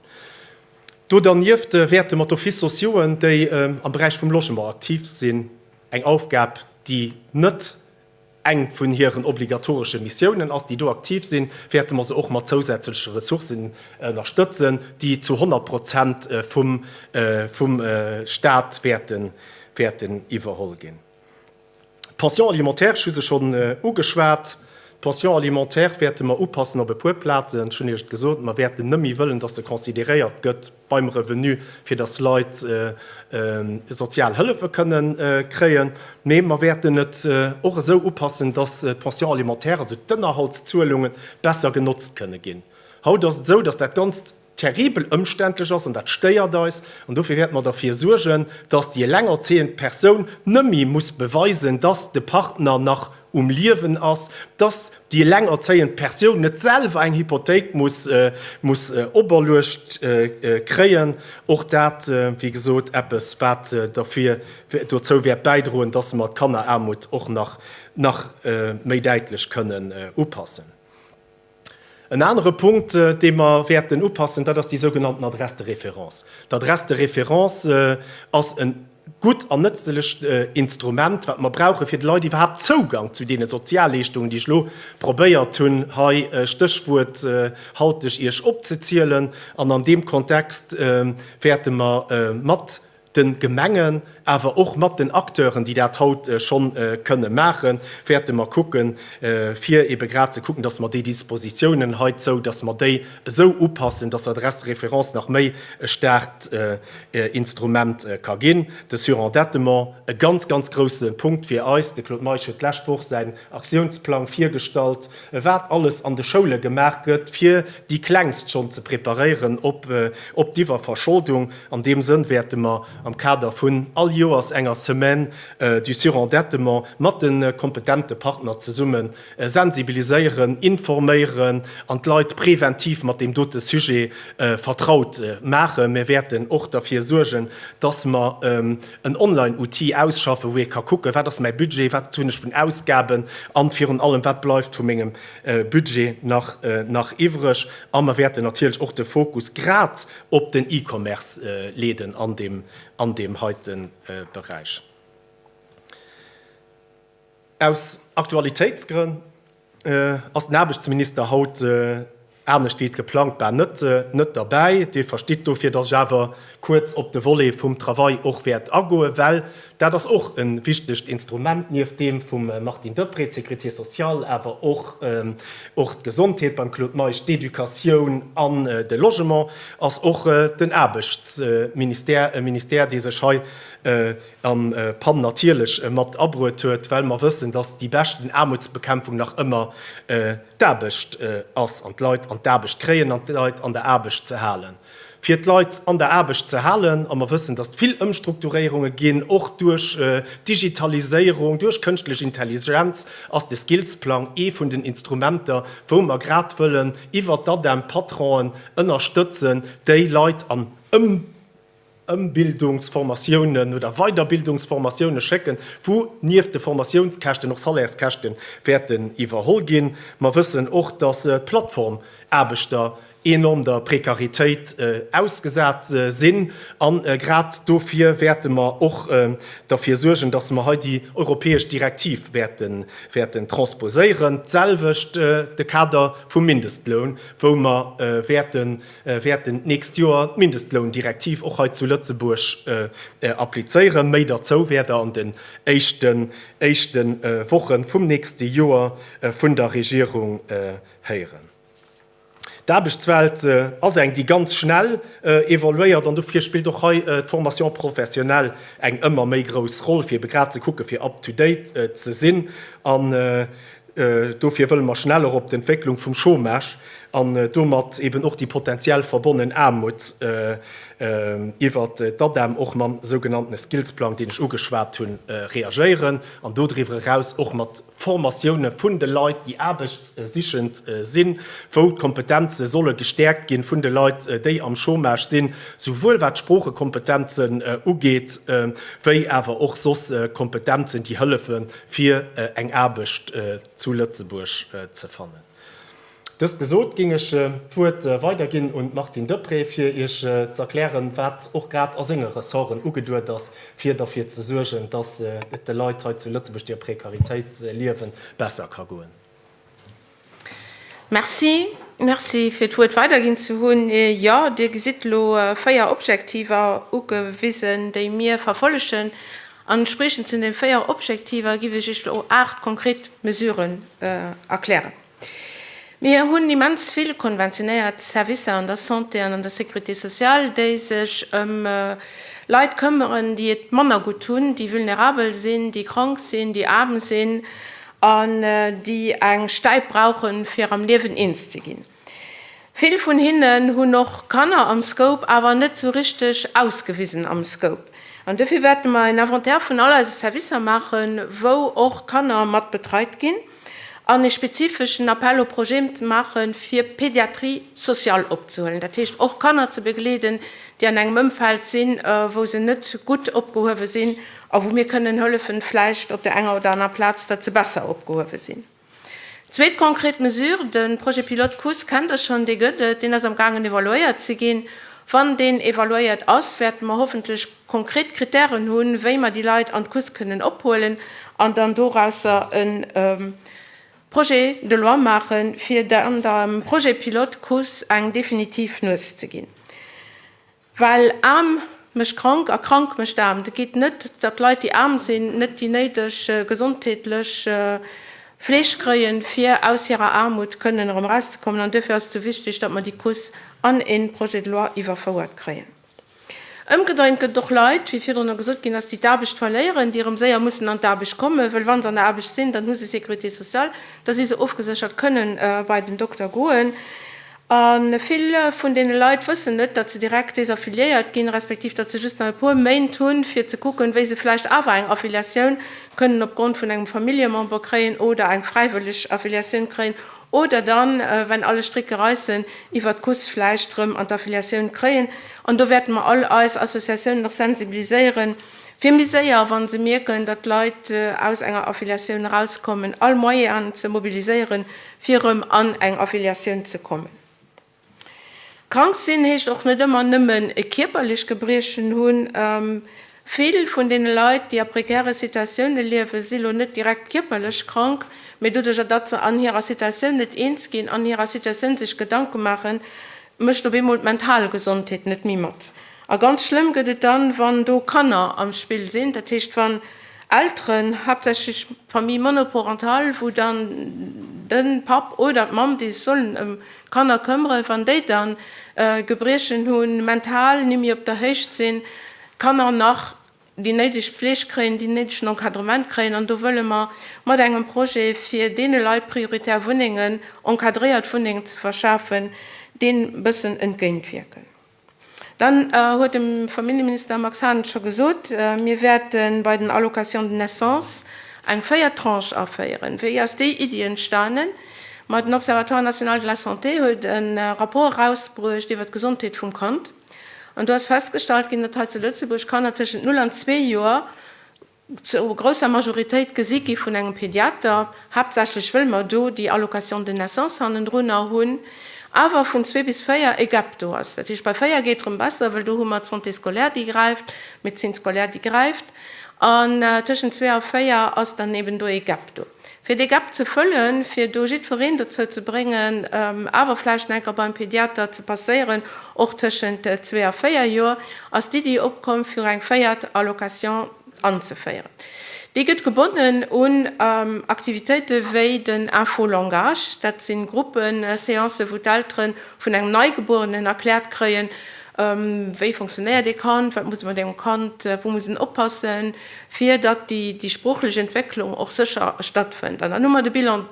Do dernieft wäerte mer d'Offices sociauxen, déi am Beräich vum Logement aktiv sinn, eng Aufgab, déi net eng vun hiren obligatoresche Missiounen ass, déi do aktiv sinn, wäerte mer se och mat zousätzleche Ressourcen ënnerstëtzen, déi zu 100 Prozent vum Stat wäerten iwwerholl ginn. D'Pension alimentaire, ech hu se schonn ugeschwat, d'Pension alimentaire wäerte mer upassen op e puer Plazen. Ech hunn Iech et gesot, mer wäerten net méi wëllen, dass se consideréiert gëtt beim Revenu, fir dass Leit sozial Hëllefe kënnen kréien. Mee mer wäerten et och esou upassen, dass d'Pension alimentaire, also d'Ënnerhaltszuelungen, besser genotzt kënne ginn. Haut ass et esou, dass dat Ganzt terribel ëmständlech ass an dat stéiert eis. An dofir wäerte mer derfir suergen, dass déi elengerzéiend Persoun nëmmi muss beweisen, dass de Partner nach um Liewen ass, dass déi elengerzéiend Persoun net selwer eng Hypothéik muss muss operluecht kréien. Och dat, wéi gesot, eppes, wat derfir dozou wäert bäidroen, dass mer d'Kanneraarmut och nach nach méi däitlech kënnen upassen. En anere Punkt, dee mer wäerten upassen, dat ass déi sougenannten Adresse de référence. D'Adresse de référence ass e gutt an nëtzlecht Instrument, wat mer brauchen, fir de Leit iwwerhaapt Zougang zu deene Sozialleeschtungen, déi ech elo probéiert hunn, hei stéchwuerthalteg Iech opzezielen. An an deem Kontext wäerte mer mat de Gemengen, awer och mat den Acteuren, déi dat haut schonn kënne maachen, wäerte mer kucken, fir ebe grad ze kucken, dass mer déi Dispositiounen heizou, dass mer déi esou upassen, dass d'Adresse de référence nach méi e staarkt Instrument ka ginn. De Surendettement, e ganz, ganz grouse Punkt fir eis. De Claude Meisch huet d'lescht Woch säin Aktiounsplang virgestallt, wat alles an de Schoule gemaach gëtt, fir déi Klengst schonn ze preparéieren op d'Iwwerverscholdung. An deem Sënn wäerte mer am Kader vun all Joers enger Semaine du surendettement mat de kompetente Partner zesumme sensibiliséieren, informéieren an d'Leit preventiv mat deem dote Sujet vertraut maachen. Mir wäerten och derfir suergen, dass mer en Online-Outil ausschaffen, wou ee ka kucken, wat ass mäi Budget, wat hunn ech vun Ausgaben an virun allem, wat bleift vu mengem Budget nach iwwreg. A mer wäerten natierlech och de Fokus grad op den E-Commerce leeden an deem, an deem heite Beräich. Aus Aktualitéitsgrënn ass den Aarbechtsminister haut. anescht wéi et geplangt war, net net derbäi. Dir verstitt dofir, dass ech awer kuerz op de Volet vum Travail och wäert agoen, well dat ass och e wichtegt Instrument, nieft deem vum Martine Deprez, d'Sécurité sociale, awer och och d'Gesondheet beim Claude Meisch, d'Educatioun an de Logement, ass och den Aarbechtsministère e Ministère, dee sech hei am PAN natierlech mat abruet huet, well mer wëssen, dass déi beschten Aarmutsbekämpfung nach ëmmer d'Aarbecht ass an d'Leit an d'Aarbecht kréien an d'Leit an der Aarbecht ze halen. Fir d'Leit an der Aarbecht ze halen, a mer wëssen, dass et vill Ëmstrukturéierunge ginn, och duerch d'Digitaliséierung, duerch kënschtlech Intelligenz, ass de Skillsplang ee vun den Instrumenter, wou mer grad wëllen iwwert d'ADEM d'Patronen ënnerstëtzen, déi Leit an Ëm. Ëmbildungsformatiounen oder Weiderbildungsformatioune schécken, wou nieft de Formatiounskäschten och Salaires-Käschte wäerten iwwerholl ginn. Mer wëssen och, datt d'Plattformaarbechter enorm der Prekaritéit ausgesat sinn. A grad dofir wäerte mer och derfir suergen, datt mer hei déi europäesch Direktiv wäerten transposéieren. D'selwecht de Kader vum Mindestloun, wou mer wäerten wäerten d'nächst Joer d'Mindestloundirektiv och hei zu Lëtzebuerg applizéieren. Méi derzou wäert Der an den éischten éischte Woche vum nächste Joer vun der Regierung héieren. D'Aarbechtswelt ass eng, déi ganz schnell evoluéiert an dofir spillt och hei d'Formation professionnelle eng ëmmer méi grouss Roll, fir ebe grad ze kucke fir up to date ze sinn. An Dofir wëlle mer schnell och op d'Entwécklung vum Chômage an domat eben och déi potentiell verbonnen Aarmut iwwert d'ADEM och mam sougenanntene Skillsplang, deen ech ugeschwat hunn, reagéieren an dodriwwer eraus och mat Formatioune vun de Leit, déi aarbechtssichend sinn, wou d'Kompetenze solle gestäerkt ginn vun de Leit, déi am Chômage sinn, souwuel wat d'Sproochekompetenzen ugeet, wéi awer och soss Kompetenzen, déi hëllefen, fir eng Aarbecht zu Lëtzebuerg ze fannen. Dëst gesot, géing ech d'Wuert weiderginn un d'Martine Deprez, fir Iech z'erklären, wat och grad a senge Ressorten ugeduet ass, fir derfir ze suergen, dass et de Leit hei zu Lëtzebuerg, déi a Prekaritéit liewen, besser ka goen. Merci. Merci, fir d'Wuert weiderginn ze hunn. Jo, Dir gesitt elo 4 Objektiver ugewisen, déi mir verfollegen. An entspriechend zu den 4 Objektiver giff ech Iech elo 8 konkret Mesuren erklären. Mir hunn immens vill konventionéiert Servicer an der Santé an an der Sécurité sociale, déi sech ëm Leit këmmeren, déi et manner gutt hunn, déi vulnerabel sinn, déi krank sinn, déi aarm sinn an déi eng Stäip brauchen, fir am Liewen eens ze ginn. Vill vun hinnen hunn och Kanner am Scope, awer net sou richteg ausgewisen am Scope. An dofir wäerte mer en Inventaire vun all eise Servicer maachen, wou och Kanner mat betreit ginn, an e spezifeschen Appel aux projets maachen, fir Pédiatrie sociale opzehuelen, dat heescht och Kanner ze begleeden, déi an engem Ëmfeld sinn, wou se net gutt opgehuewe sinn a wou mir kënnen hëllefen, vläicht op der enger oder aner Plaz, datt se besser opgehuewe sinn. Zweet konkret Mesure, de Projet pilote CUS kennt Der schonn, dee gëtt et, deen ass am gaangen evaluéiert ze ginn. Wann deen evaluéiert ass, wäerte mer hoffentlech konkret Kritären hunn, wéi mer déi Leit an d'CUS kënnen ophuelen an dann dorausser e Projet de loi maachen, fir dann dem Projet pilote CUS eng definitiv Nues ze ginn. Well aarm mécht krank a krank mécht aarm. Et geet net, datt Leit, déi aarm sinn, net déi néideg gesondheetlech Fleeg kréien, fir aus hirer Aarmut kënnen erëm erauszekommen. An duerfir ass et esou wichteg, datt mer déi Couche an e Projet de loi iwwerfouert kréien. Ëmgedréint gëtt et och Leit, wéi virdrunner gesot ginn ass, déi d'Aarbecht verléieren, déi erëm séier mussen an d'Aarbecht kommen, wëll wa se an der Aarbecht sinn, dann hu se Sécurité sociale, da si se ofgeséchert, kënnen bei den Dokter goen. A vill vun deene Leit wëssen net, datt se direkt desaffiliéiert ginn, respektiv datt se just nach e puer Méint hunn, fir ze kucken, wéi se vläicht awer eng Affiliatioun kënnen opgrond vun engem Familljemember kréien oder eng fräiwëlleg Affiliatioun kréien oder dann, wenn alle Stricke reissen, iwwert d'Kuss vläicht rëm an d'Affiliatioun kréien. An do wäerte mer all eis Associatiounen och sensibiliséieren, fir méi séier, wa se mierken, datt Leit aus enger Affiliatioun erauskommen, all Moyenen ze mobiliséieren, fir erëm an eng Affiliatioun ze kommen. Krank sinn heescht och net ëmmer nëmmen e kierperlech Gebriechen hunn. Vill vun deene Leit, déi a prekäre Situatioune liewen, si lo net direkt kierperlech krank, mee doduercher, datt se an hirer Situatioun net eens ginn, an hirer Situatioun sech Gedanke maachen, mécht op eemol d'mental Gesondheet net méi mat. A ganz schlëmm gëtt et dann, wann do Kanner am Spill sinn, dat heescht, wann Elteren, haaptsächlech Famille monoparentale, wou dann de Papp oder d'Mamm, déi sech sollen ëm d'Kanner këmmeren, wann déi dann Gebriechen hunn, mental ni méi op der Héicht sinn, d'Kanner nach déi néideg Pfleg kréien, deen néidegen Encadrement kréien. An do wëlle mer mat engem Projet, fir deene Leit prioritär Wunnengen, encadréiert Wunnengen ze verschafen, deem bëssen entgéintwierken. Dann huet de Familljeminister Max Hahn et scho gesot, Mir wäerte bei den Allocations de naissance eng véiert Tranche aféieren. Wéi ass déi Iddi entstanen? Ma den Observatoire national de la santé huet e Rapport erausbruecht iwwer d'Gesondheet vum Kand. An do ass festgestallt ginn, datt hei zu Lëtzebuerg Kanner tëschent 0 an zwee Joer zur grousser Majoritéit gesi gi vun engem Pediater, haaptsächlech wëll mer do déi Allocation de naissance hannendrunner hunn, awer vun zwee bis véier e Gap do ass. Dat heescht, bei véier geet erëm besser, wëll do hu mer d'Santé scolaire, déi gräift, d'Médecine scolaire, déi gräift, an tëschent zwee a véier ass dann eben do ee Gap do. Fir dee Gap ze fëllen, fir do jiddwereen dozou ze bréngen, awer vläicht nach enker beim Pediater ze passéieren, och tëschent zwee a véier Joer, ass d'Iddi opkomm, fir eng véiert Allocation anzeféieren. Déi gëtt gebonnen un Aktivitéite wéi den Info-Langage. Dat si Gruppeséancen, wou d'Eltere vun engem Neigebuerenen erkläert kréien, wéi funktionéiert ee Kand, wat muss ee mat engem Kand, wou muss en oppassen, fir datt déi sproochlech Entwécklung och sécher stattfënnt. An dann hu mer de Bilan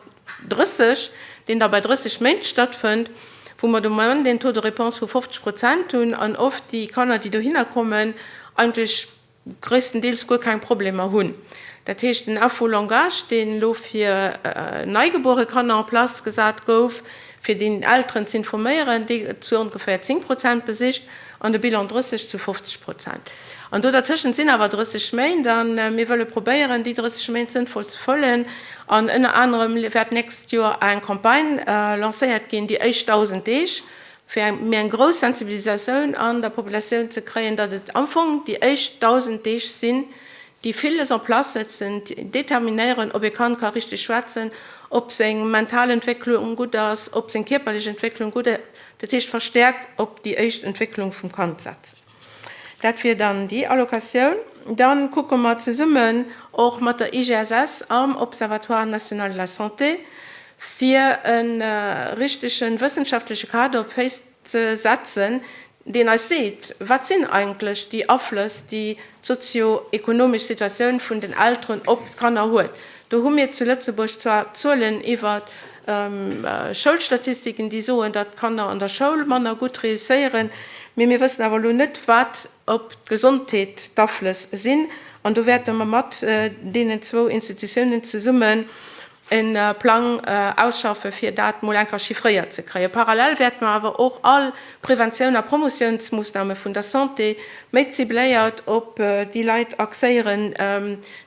30, deen da bei 30 Méint stattfënnt, wou mer de Moment een Taux de réponse vu 50 Prozent hunn an oft déi Kanner, déi dohinner kommen, eigentlech gréisstendeels guer keng Problemer hunn. Dat heescht, den Info-Langage, deen elo fir neigebuere Kanner en place gesat gouf, fir déi Elteren z'informéieren, dee gëtt zu ongeféier 10 Prozent besicht an de Bilan 30 zu 50 Prozent. An do dertëschent sinn awer 30 Méint a mir wëlle probéieren, déi 30 Méint sënnvoll ze fëllen. An ënner anerem wäert d'nächst Joer eng Campagne lancéiert ginn, déi éischt 1.000 Deeg, fir méi eng grouss Sensibilisatioun an der Populatioun ze kréien, datt et am Fong déi éischt 1.000 Deeg sinn, déi villes en place setzen, déterminéieren, ob ee Kand ka richteg schwätzen, ob seng mental Entwécklung gutt ass, ob seng kierperlech Entwécklung gutt ass, dat heescht verstäerkt op déi éischt Entwécklung vum Kand setzen. Dat wier dann déi Allocatioun. Da kucke mer zesummen och mat der IGSS am Observatoire national de la santé, fir e richtege wëssenschaftleche Kader op d'Féiss ze setzen, deen eis seet, wat sinn eigentlech déi Aflëss, déi d'sozio-ekonomesch Situatioun vun den Elteren op d'Kanner huet. Do hu mir zu Lëtzebuerg zwar Zuelen iwwer Schoulstatistiken, déi soen, datt d'Kanner an der Schoul manner gutt réusséieren, mee mir wëssen awer elo net, wat op d'Gesondheet d'Aflëss sinn. An do wäerte mer mat deenen zwou Institutiounen zesummen e Plang ausschaffe fir dat mol enker chiffréiert ze kréien. Parallel wäerte mer awer och all Preventioun a Promotiounsmoossname vun der Santé méi cibléiert op déi Leit axéieren,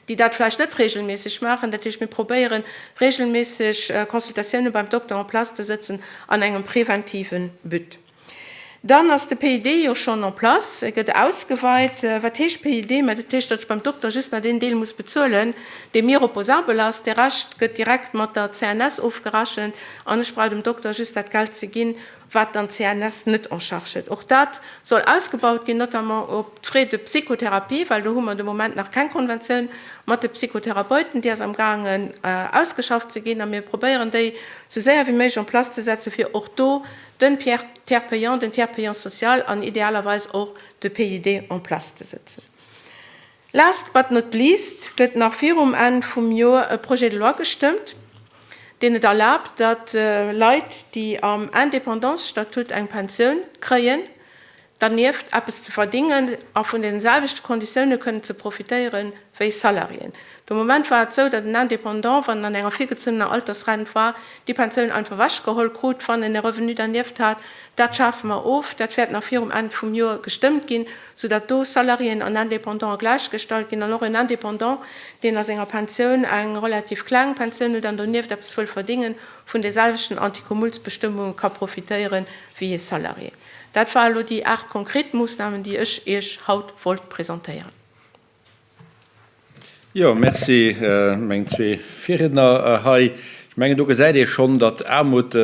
déi dat vläicht net regelméisseg maachen. Dat heescht, mir probéieren, regelméisseg Consultatioune beim Dokter en place ze sëtzen an engem preventive But. Dann ass de PID jo schonn en place, e gëtt ausgeweit. Wat heescht PID? Mä dat heescht, datt ech beim Dokter just nach deen Deel muss bezuelen, dee mir opposabel ass. De Rescht gëtt direkt mat der CNS ofgerechent an ech brauch dem Dokter just dat Geld ze ginn, wat dann d'CNS net en charge huet. Och dat soll ausgebaut ginn, notamment op d'Frais de psychothérapie, well do hu mer de Moment nach keng Konventioun mat de Psychotherapeuten. Déi ass amgaangen ausgeschafft ze ginn a mir probéieren déi esou séier wéi méiglech en place ze setzen, fir och do den Tiers payant, den Tiers payant social an idealerweis och de PID en place ze sëtzen. Last but not least gëtt nach virum Enn vum Joer e Projet de loi gestëmmt, deen et erlaabt, datt Leit, déi am Indépendance-Statut eng Pensioun kréien, dernieft eppes ze verdingen a vun den selwechte Konditioune kënnen ze profitéiere wéi Salariéen. De Moment war et sou, datt en Indépendant, wann en an enger virgezunnener Altersrent war, déi Pensioun einfach ewechgeholl krut, wann en e Revenu dernieft hat. Dat schafe mer of. Dat wäert nach virum Enn vum Joer gestëmmt ginn, soudatt do Salariéen an Indépendantë gläichgestallt ginn an och en Indépendant, deen a senger Pensioun eng relativ kleng Pensioun huet an donieft eppes wëll verdingen, vun de selwechten Anticumulsbestëmmunge ka profitéiere wéi e Salarié. Dat war elo déi 8 konkret Moossnamen, déi ech Iech haut wollt presentéieren. Jo, merci meng zwee Virriedner hei. Ech mengen, do gesäit ee schonn, datt Aarmut e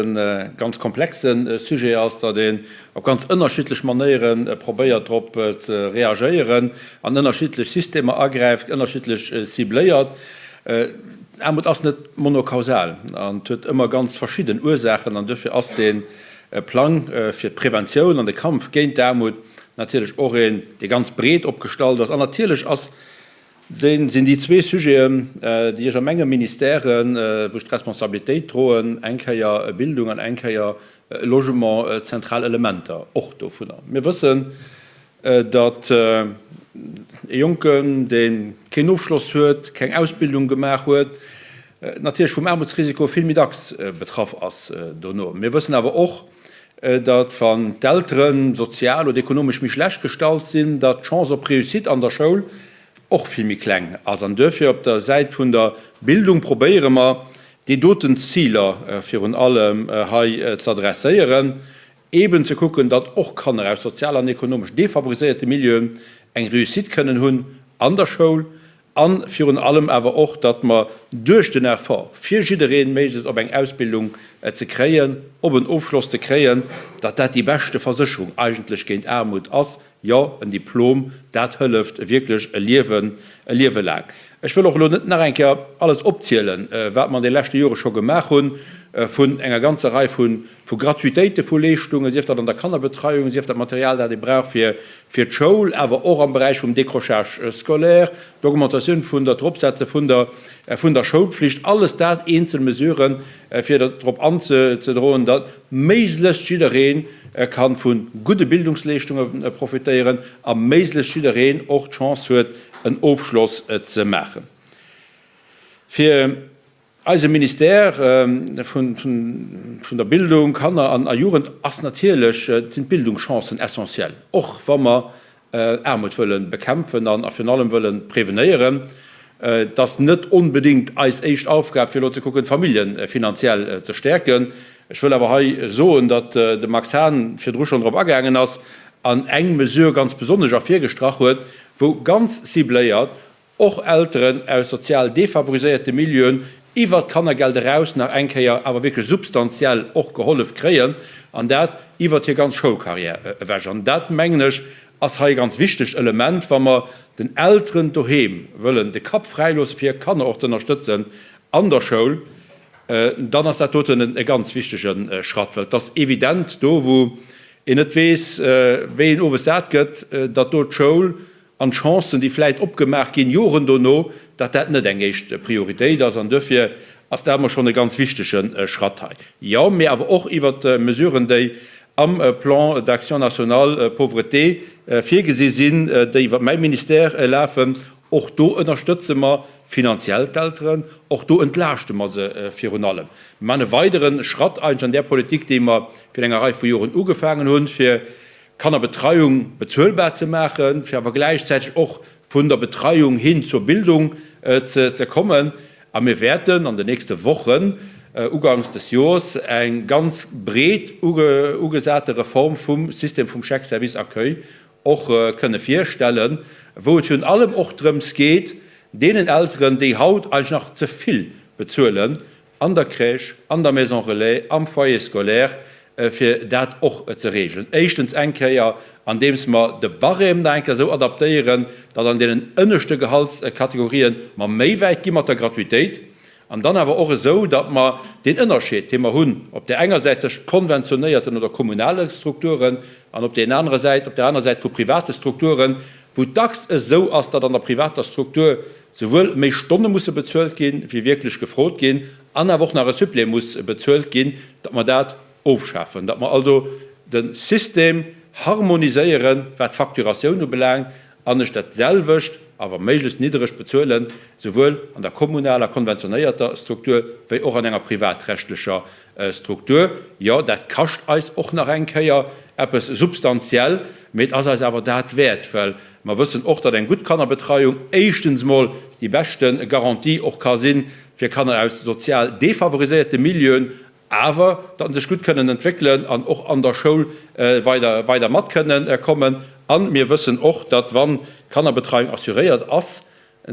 ganz komplexe Sujet ass, datt een op ganz ënnerschiddlech Manéiere probéiert drop ze reagéieren an ënnerschiddlech Systemer agräift, ënnerschiddlech cibléiert. Aarmut ass net monokausal an et huet ëmmer ganz verschidden Ursaachen an duerfir ass dee Plang fir d'Preventioun an de Kampf géint d'Aarmut natierlech och een, dee ganz breet opgestallt ass. An natierlech ass dee sinn déi zwee Sujeten, déi ech a menge Ministèren, wou ech d'Responsabilitéit droen, eng Kéier Bildung an eng Kéier Logement, zentral Elementer och dovunner. Mir wëssen, datt e Jonken, dee keen Ofschloss huet, keng Ausbildung gemaach huet, natierlech vum Aarmutsrisiko vill méi dacks betraff ass dono. Mir wëssen awer och, datt wann d'Eltere sozial oder ekonomesch méi schlecht gestallt sinn, datt d'Chance op Réussite an der Schoul och vill méi kleng ass. An duerfir op der Säit vun der Bildung probéiere mer, déi doten Ziler virun allem hei z'adresséieren, eeben ze kucken, datt och Kanner aus sozial an ekonomesch defavoriséierte Milieuen eng Réussite kënnen hunn an der Schoul, A virun allem awer och, datt mer duerch den Effort, fir jidderee méiglechst op eng Ausbildung ze kréien, op en Ofschloss ze kréien, datt dat déi beschte Versécherung eigentlech géint Aarmut ass. Jo, en Diplom, dat hëlleft wierklech e Liewen, e Liewe laang. Ech wëll och elo net nach eng Kéier alles opzielen, wat mer an de leschte Jore scho gemaach hunn, vun enger ganzer Rei vu vu Gratuitéite vu Leeschtungen, sief dat an der Kannerbetreiung, sief dat Material, dat ee brauch fir fir d'Schoul, awer och am Beräich vum Décrochage scolaire, d'Augmentatioun vun der, d'Eropsetze vun der vun der Schoulpflicht, alles dat eenzel Mesuren, fir drop anzedroen, datt méiglechst jidderee ka vu gudde Bildungsleeschtunge profitéieren a méiglechst jiddereen och d'Chance huet, en Ofschloss ze maachen. Fir Eise Ministère vun der Bildung, Kanner an a Jugend ass natierlech, sinn d'Bildungschancen essentiell, och wa mer Aarmut wëlle bekämpfen an a virun allem wëlle prevenéieren. Et ass net onbedéngt eis éischt Aufgab, fir elo ze kucken, d'Famillje finanziell ze stäerken. Ech wëll awer hei soen, datt de Max Hahn virdru schonn drop agaangen ass an eng Mesure ganz besonnesch ervirgestrach huet, wou ganz cibléiert och Elteren aus sozial defavoriséierte Milieuen iwwert d'Kannergeld eraus nach eng Kéier awer wierklech substantiell och gehollef kréien, an dat iwwert hir ganz Schoulcarrière ewech. An dat, mengen ech, ass hei e ganz wichtegt Element, wa mer den Elteren doheem wëllen de Kapp fräi loosse fir hir Kanner och ze ënnerstëtzen an der Schoul, dann ass dat doten e ganz wichtege Schratt, well et ass evident, do wou een net weess, wéi een owes sat gëtt, datt do d'Schoul An d'Chancen, déi vläit opgemaach ginn, Joren dono, datt dat net eng éischt Prioritéit ass. An duerfir ass dat emol schonn e ganz wichtege Schratt hei. Jo, mee awer och iwwert Mesuren, déi am Plan d'action national pauvreté virgesi sinn, déi iwwer mäi Ministère lafen. Och do ënnerstëtze mer finanziell d'Elteren, och do entlaaschte mer se virun allem. Mir maachen e weidere Schratt eigentlech an där Politik, déi mer virun enger Rei vu Joren ugefaangen hunn, fir Kannerbetreiung bezuelbar ze maachen, fir awer gläichzäiteg och vun der Betreiung hin zur Bildung ze kommen. A mir wäerten an den nächste Wochen, uganks des Jors, eng ganz breet ugesate Reform vum System vum Chèque service accueil och kënne virstellen, wou et virun allem och drëms geet, deenen Elteren, déi haut eigentlech nach ze vill bezuelen, an der Crèche, an der Maison relais, am Foyer scolaire, fir dat och ze regelen. Éischtens eng Kéier, andeems mer de Barème nach eng Kéier esou adaptéieren, datt an deenen ënneschte Gehaltskategorien mer méi wäit gi mat der Gratuitéit, an dann awer och esou, datt mer deen Ënnerscheed, dee mer hunn op där enger Säit tëschent konventionéierten oder kommunale Strukturen an op där anerer Säit, op där anerer Säit vu private Strukturen, wou et dacks esou ass, datt an der privater Struktur souwuel méi Stonne musse bezuelt ginn, wéi wierklech gefrot ginn, an awer och nach e Supplément muss bezuelt ginn, datt mer dat ofschafen, datt mer also de System harmoniséieren, wat d'Facturatioun ubelaangt, an ech dat selwecht, awer méiglechst niddereg bezuelen, souwuel an der kommunaler konventionéierter Struktur wéi och an enger privatrechtlecher Struktur. Jo, dat kascht eis och nach eng Kéier eppes substantiell, mee et ass eis awer dat wäert, well Mer wëssen och, datt eng gutt Kannerbetreiung éischtens mol déi beschte Garantie och ka si fir Kanner aus sozial defavoriséierte Milieuen, awer datt se sech gutt kënnen entwéckelen an och an der Schoul weider weider mat kënnen kommen. A mir wëssen och, datt wann d'Kannerbetreiung assuréiert ass,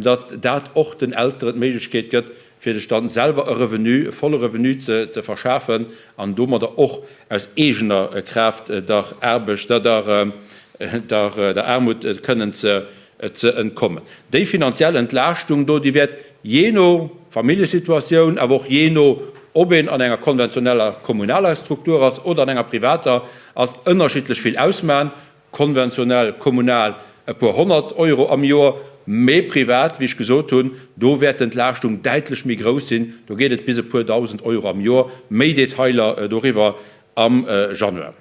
datt dat och den Elteren d'Méiglechkeet gëtt, fir sech dann selwer e Revenu, e volle Revenu ze verschafen an domadder och aus eegener Kraaft der Aarbecht, der der Aarmut kënnen ze entkommen. Déi finanziell Entlaaschtung do, déi wäert jee no Familljesituatioun, awer och jee no ob een an enger konventioneller kommunaler Struktur ass oder an enger privater ass, ënnerschiddlech vill ausmachen. Konventionell kommunal e puer 100 Euro am Joer, mee privat, wéi ech gesot hunn, do wäert d'Entlaaschtung däitlech méi grouss sinn, do geet et bis e puer 1.000 Euro am Joer. Méi Detailer doriwwer am Januar.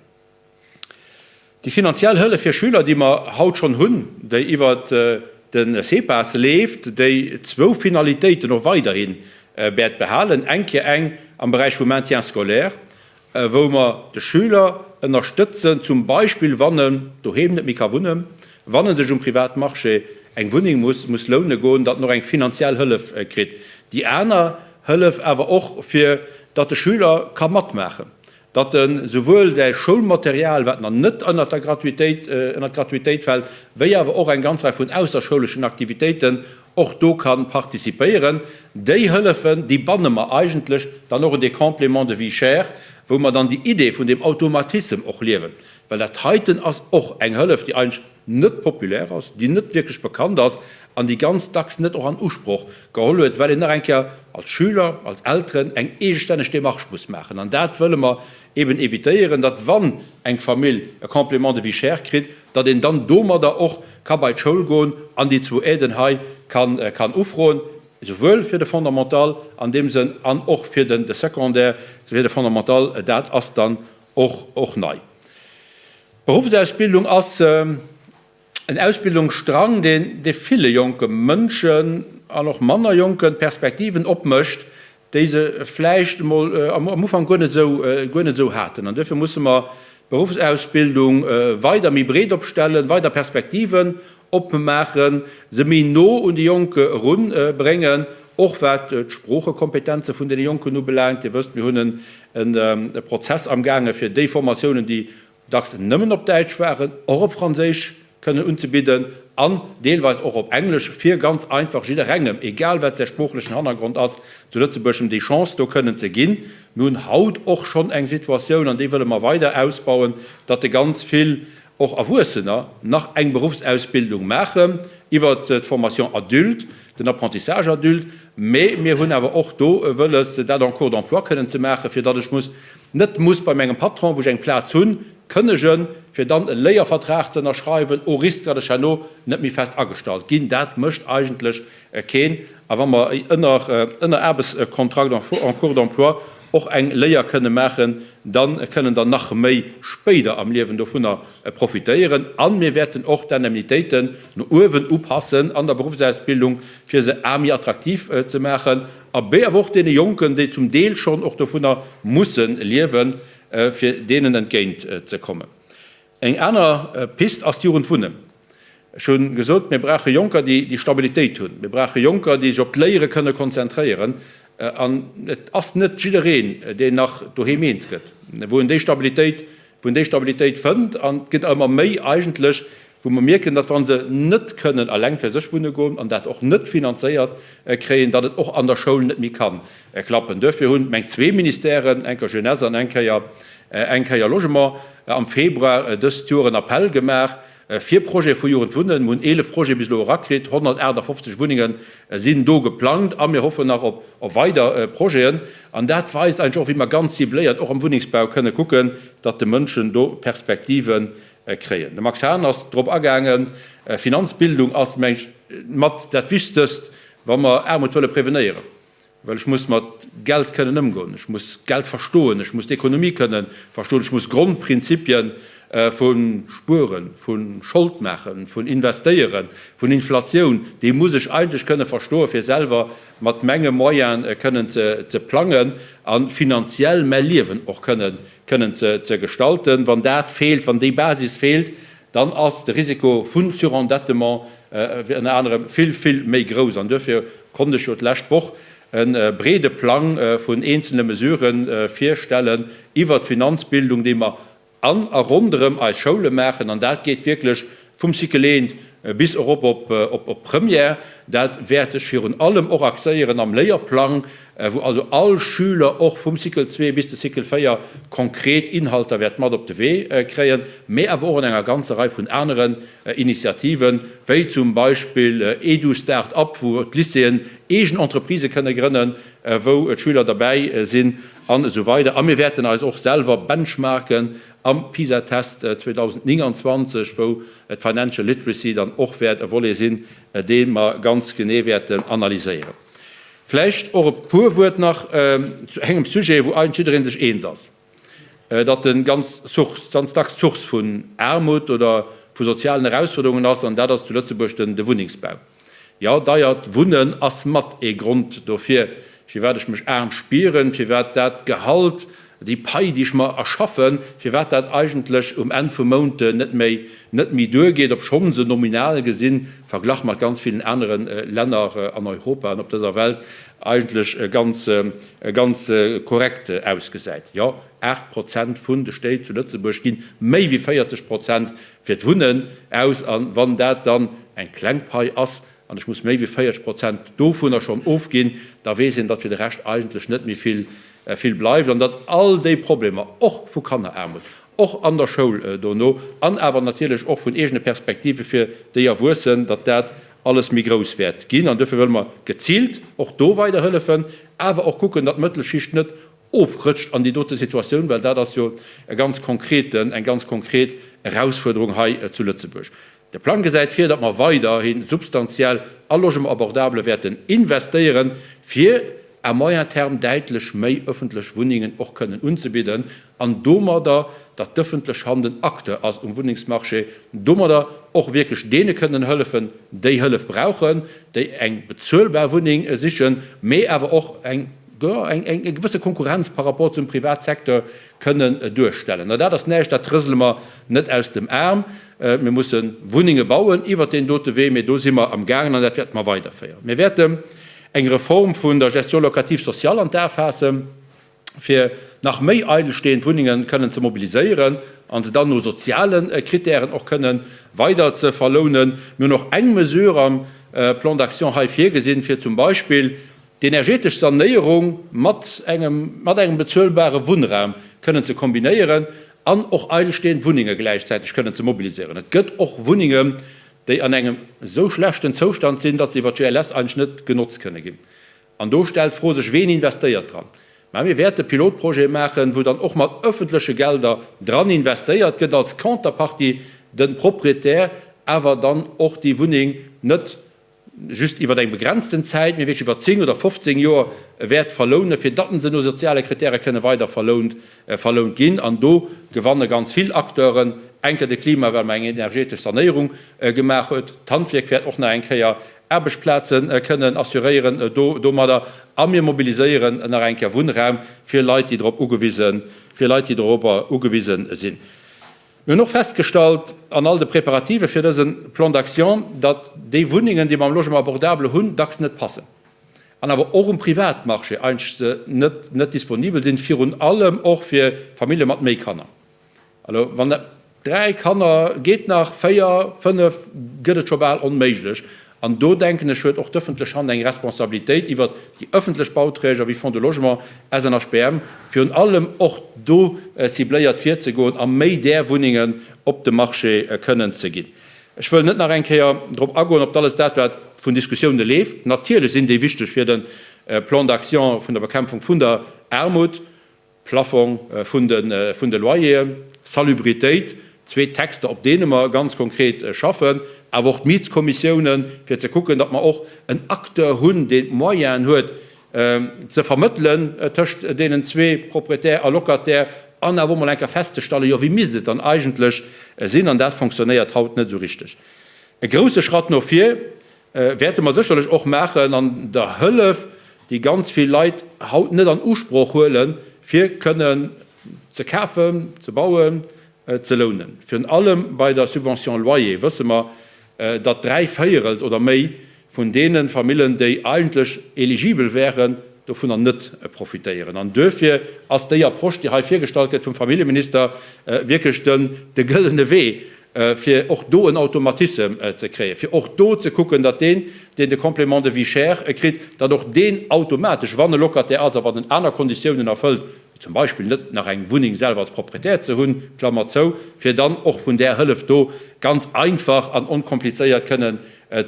Déi finanziell Hëllef fir Schüler, déi mer haut schonn hunn, déi iwwert de SEPAS leeft, déi zwou Finalitéiten och weiderhi wäert behalen, eng Kéier eng am Beräich vum Maintien scolaire, wou mer de Schüler ënnerstëtzen, zum Beispill wann en doheem net méi ka wunnen, wann e sech um Privatmarché eng Wunneng muss muss loune goen, datt en och eng finanziell Hëllef kritt. Déi aner Hëllef awer och, fir datt de Schüler ka matmaachen, datt e souwuel säi Schoulmaterial, wat nach net ënnert der Gratuitéit, ënnert d'Gratuitéit fält, wéi awer och eng ganz Rei vun ausserschouleschen Aktivitéiten och do ka participéieren. Déi Hëllefen, déi banne mer eigentlech dann och un dee Complément de vie chère, wou mer dann déi Idee vun deem Automatissem och liewen. Well dat heiten ass och eng Hëllef, déi eigentlech net populär ass, déi net wierklech bekannt ass an déi ganz dacks net och an Usproch geholl huet, well een nach eng Kéier als Schüler, als Elteren eng eegestänneg Démarche muss maachen. An dat wëlle mer eben évitéieren, datt wann eng Famill e Complément de vie chère kritt, datt een dann domadder och ka bei d'Schoul goen an déi zwou Aiden hei kann ufroen, esouwuel fir de Fondamental an deem Sënn an och fir de Secondaire, fir de Fondamental, dat ass dann och nei. D'Beruffsausbildung ass en Ausbildungsstrang, deen de ville jonke Mënschen an och manner Jonken Perspektiven opmécht, déi se vläicht emol am Ufank guer net esou, guer net esou haten. An duerfir musse mer d'Beruffsausbildung weider méi breet opstellen, weider Perspektiven opmaachen, se méi no un déi Jonk erunbréngen, och wat d'Sproochekompetenze vun deene Jonken ubelaangt. Dir wësst, mir hunn e Prozess amgaange fir déi Formatiounen, déi dacks nëmmen op Däitsch waren, och op Franséisch kënnen unzebidden an deelweis och op Englesch, fir ganz einfach jidderengem, egal wat säi sproochlechen Hannergrond ass, zu Lëtzebuerg em déi Chance do kënnen ze ginn. Mir hunn haut och schonn eng Situatioun, an déi wëlle mer weider ausbauen, datt de ganz vill och Erwuessener nach eng Beruffsausbildung maachen iwwert d'Formation adulte, den Apprentissage adulte, mä mir hunn awer och do wëlles, dat en cours d'emploi kënnen ze maachen, fir datt ech muss net muss bei mengem Patron, wou ech eng Plaz hunn, kënnegen, fir dann e Léiervertrag ze ënnerschreiwen, au risque, datt ech herno net méi fest agestallt ginn. Dat mécht eigentlech keen. A wa mer ënner ënner Aarbechtskontrakt en cours d'emploi och eng Léier kënne maachen, da kënnen der nach méi spéider am Liewen dovunner profitéieren. A mir wäerten och d'Indemnitéiten no uewen upassen an der Beruffsausbildung, fir se a méi attraktiv ze maachen a b awer och deene Jonken, déi zum Deel schonn och dovunner musse liewen, fir deenen entgéint ze kommen. Eng aner Pist ass d'Jugendwunnen. Ech hu gesot, mir brauche Jonker, déi Stabilitéit hunn. Mir brauche Jonker, déi sech op d'Léiere kënne konzentréieren. An et ass net jiddereen, deen nach doheem eens gëtt, wou en déi Stabilitéit, wou en déi Stabilitéit fënnt. An et gëtt ëmmer méi eigentlech, wou mer mierken, datt wa se net kënnen eleng fir sech wunne goen an dat och net finanzéiert kréien, datt et och an der Schoul net méi ka klappen. Duerfir hunn meng zwee Ministèren, eng Kéier Jeunesse an eng Kéier, eng Kéier Logement, am Februar dëst Joer en Appell gemaach fir Projete vu Jugend wunnen. Mir hunn 11 Projete bis elo erakritt, 158 Wunnenge sinn do geplangt a mir hoffen nach op weider Projeten. An dat weist eigentlech och, wéi mer ganz cibléiert och am Wunnengsbau kënne kucken, datt de Mënschen do Perspektive kréien. De Max Hahn ass drop agaangen, Finanzbildung ass, meng ech, mat dat Wichtegst, wa mer Aarmut wëlle prevenéieren. Well ech muss mat Geld kënnen ëmgoen, ech muss Geld verstoen, ech muss d'Ekonomie kënne verstoen, ech muss Grondprinzipie vu Spueren, vu Schold maachen, vun Investéieren, vun Inflatioun, déi muss ech eigentlech kënne verstoen, fir selwer mat menge Moyene kënnen ze plangen a finanziell mäi Liewen och kënnen kënnen ze gestalten. Wann dat feelt, wann déi Basis feelt, dann ass de Risiko vu Surendettement ënner anerem vill, vill méi grouss. An duerfir konnt ech jo d'lescht Woch e breede Plang vun eenzelne Mesurë virstellen iwwert d'Finanzbildung, déi mer an a ronderëm eis Schoule maachen. An dat geet wierklech vum Cycle 1. bis erop op Première. Dat wäert sech virun allem och axéieren am Léierplang, wou also all Schüler och vum Cycle 2 bis de Cycle 4 konkret Inhalter wäert mat op de Wee kréien, mä awer och an enger ganzer Rei vun aneren Initiativen, wéi zum Beispill Edu-Start-up, wou d'Lycéeën eegen Entreprisë kënne grënnen, wou d'Schüler derbäi sinn an esou weider. A mir wäerten eis och selwer benchmarken am PISA-Test 2029, wou d'Financial Literacy dann och wäert e Volet sinn, dee mer ganz genee wäerten analyséieren. Vläicht och e puer Wuert nach zu engem Sujet, wou eigentlech jidderee sech eens ass, datt e ganz Source, ganz dacks d'Source vun Aarmut oder vu sozialen Erausfuerderungen ass, an dat ass zu Lëtzebuerg de Wunnengsbau. Jo, deiert Wunnen ass mat ee Grond dofir, firwat ech mech aarm spieren, firwat dat Gehalt, déi Pai, déi ech mer erschaffen, firwat dat eigentlech um Enn vum Mount net méi, net méi duergeet, obschonn se nominal gesinn, verglach mat ganz villen anere Länner an Europa an op dëser Welt, eigentlech ganz, ganz korrekt ausgesäit. Jo, 8 Prozent vun de Stéit zu Lëtzebuerg ginn méi wéi 40 Prozent fir d'Wunnen aus, a wann dat dann eng kleng Pai ass an ech muss méi wéi 40 Prozent dovunner schonn ofginn, da weess een, datt fir de Rescht eigentlech net méi vill vill bleift an datt all déi Problemer, och vu Kanneraarmut, och an der Schoul dono an awer natierlech och vun eegene Perspektive fir déi Erwuessen, datt dat alles méi grouss wäert ginn. An duerfir wëlle mer geziilt och do weider hëllefen, awer och kucken, datt d'Mëttelschicht net ofrëtscht an déi dote Situatioun, well dat ass jo e ganz konkreten, eng ganz konkret Erausfuerderung hei zu Lëtzebuerg. De Plang gesäit vir, datt mer weiderhi substantiell a Logement abordable wäerten investéieren, fir à moyen terme däitlech méi ëffentlech Wunnengen och kënnen unzebidden an domadder, datt d'ëffentlech Hand en Acteur ass um Wunnengsmarché, domadder och wierklech deene kënnen hëllefen, déi Hëllef brauchen, déi eng bezuelbar Wunneng sichen, mee awer och eng eng gewësse Konkurrenz par rapport zum Privatsecteur kënnen duerstellen. A dat ass näischt, dat rësele mer net aus dem Aarm. Mir musse Wunnenge bauen iwwert deen dote Wee, mee do si mer amgaangen an dat wäerte mer weiderféieren. Mir wäerten eng Reform vun der Gestion locative sociale an d'A faassen, fir nach méi eidelstehend Wunnenge kënnen ze mobiliséieren a se dann no soziale Kritären och kënnen weider ze verlounen. Mir hunn och eng Mesure am Plan d'action hei virgesinn, fir zum Beispill D'energetesch Sanéierung mat engem mat engem bezuelbare Wunnraum kënnen ze kombinéieren an och eidelstehend Wunnenge gläichzäiteg kënnen ze mobiliséieren. Et gëtt och Wunnengen, déi an engem esou schlechten Zoustand sinn, datt se iwwer d'GLS eigentlech net genotzt kënne ginn. An do stellt d'Fro sech, Ween investéiert dran? Mä mir wäerte Pilotprojete maachen, wou dann och mat öffentleche Gelder dran investéiert gëtt, als Contrepartie de Proprietär awer dann och déi Wunneng net just iwwer eng begrenzten Zäit, mee wierklech iwwer 10 oder 15 Joer wäert verlounen, fir datt se no soziale Kritäre kënne weider verlount, verlount ginn. An do gewanne ganz vill Acteuren, enker de Klima, well mer eng energetesch Sanéierung gemaach huet, d'Handwierk wäert och nach eng Kéier Aarbechtsplaze kënnen assuréieren do domadder, a mir mobiliséieren nach eng Kéier Wunnraum fir Leit, déi drop ugewisen, fir Leit, déi dorobber ugewisen sinn. Mir hunn och festgestallt an all de Preparative fir dëse Plan d'action, datt déi Wunnengen, déi mer am Logement abordable hunn, dacks net passen an awer och um Privatmarché eigentlech net net disponibel sinn, virun allem och fir Famillje mat méi Kanner. Also wann dat 3 Kanner geet nach, 4, 5 gëtt et scho bal onméiglech. An do, denken ech, huet och d'ëffentlech Hand eng Responsabilitéit iwwert déi ëffentlech Bauträger wéi Fonds de Logement, SNHBM, virun allem och do cibléiert virzegoen a méi där Wunnengen op de Marché kënnen ze ginn. Ech wëll net nach eng Kéier drop agoen, op alles dat, wat vun Diskussioune leeft. Natierlech sinn déi wichteg fir de Plan d'action vun der Bekämpfung vun der Aarmut. Plafong vun de Loyeren, Salubritéit, zwee Texter, op deene mer ganz konkret schaffen, awer och d'Mietskommissiounen, fir ze kucken, datt mer och en Acteur hunn, deen d'Moyenen huet, ze vermëttelen tëscht deenen zwee, Proprietär a Locataire, an awer och mol eng Kéier festzestallen, jo, wéi misst et dann eigentlech sinn? An dat fonctionnéiert haut net esou richteg. E grouse Schratt no vir wäerte mer sécherlech och maachen an der Hëllef, déi ganz vill Leit haut net an Usproch huelen, fir kënnen ze kafen, ze bauen, ze lounen. Virun allem bei der Subvention loyer wësse mer, datt dräivéierels oder méi vun deene Famillen, déi eigentlech eligibel wären, dovunner net profitéieren. An duerfir ass déi Approche, déi hei virgestallt gëtt vum Familljeminister, wierklech de gëllene Wee. fir och do en Automatissem ze kréien, fir och do ze kucken, datt deen, deen de Complément de vie chère kritt, datt och deen automatesch, wann e Locataire ass a wann en aner Konditiounen erfëllt, wéi zum Beispill net nach eng Wunneng selwer als Proprietär ze hunn, Klammer zou, fir dann och vun där Hëllef do ganz einfach an onkomplizéiert kënnen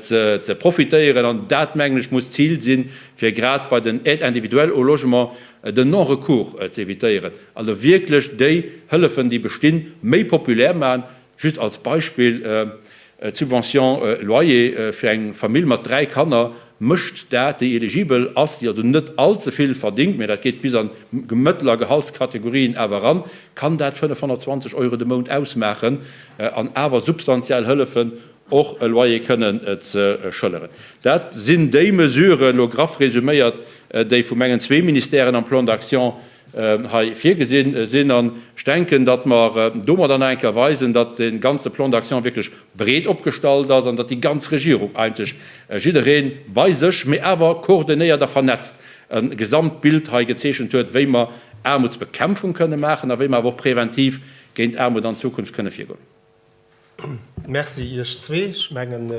ze profitéieren. An dat, mengen ech, muss d'Zil sinn, fir grad bei den Aides individuelles au logement den Non-recours ze évitéieren, also wierklech déi Hëllefen, déi bestinn, méi populär maachen. Just als Beispill, D'Subvention loyer fir eng Famill mat 3 Kanner mécht dat, déi eligibel ass, déi also net all ze vill verdingt, mä dat geet bis an mëttler Gehaltskategorien awer eran, kann dat 520 Euro de Mount ausmaachen an awer substantiell hëllefen, och e Loyer kënnen ze schëlleren. Dat sinn déi Mesuren, elo graff resuméiert, déi vu mengen zwee Ministèren am Plan d'action hei virgesinn sinn. An ech denken, datt mer domadder nach eng Kéier weisen, datt dee ganze Plan d'action wierklech breet opgestallt ass an datt déi ganz Regierung eigentlech, jidderee bei sech, mee awer koordinéiert a vernetzt, e Gesamtbild hei gezeechent huet, wéi mer Aarmutsbekämpfung kënne maachen a wéi mer awer och präventiv géint Aarmut an Zukunft kënne virgoen. Merci Iech zwee. Ech mengen,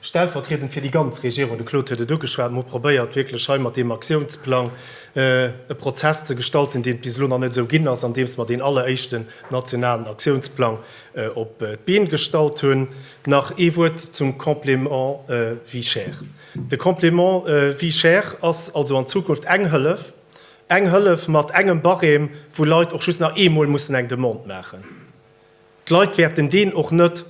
stellvertriedend fir déi ganz Regierung, de Claude huet et ugeschwat, mir hu probéiert, wierklech hei mat deem Aktiounsplang e Prozess ze gestalten, deen et bis elo nach net esou ginn ass, andeems mer deen alleréischten nationalen Aktiounsplang op d'Been gestallt hunn. Nach ee Wuert zum Complément vie chère. De Complément vie chère ass also an Zukunft eng Hëllef, eng Hëllef mat engem Barème, wou Leit och just nach eemol mussen eng Demande maachen. D'Leit wäerten deen och net,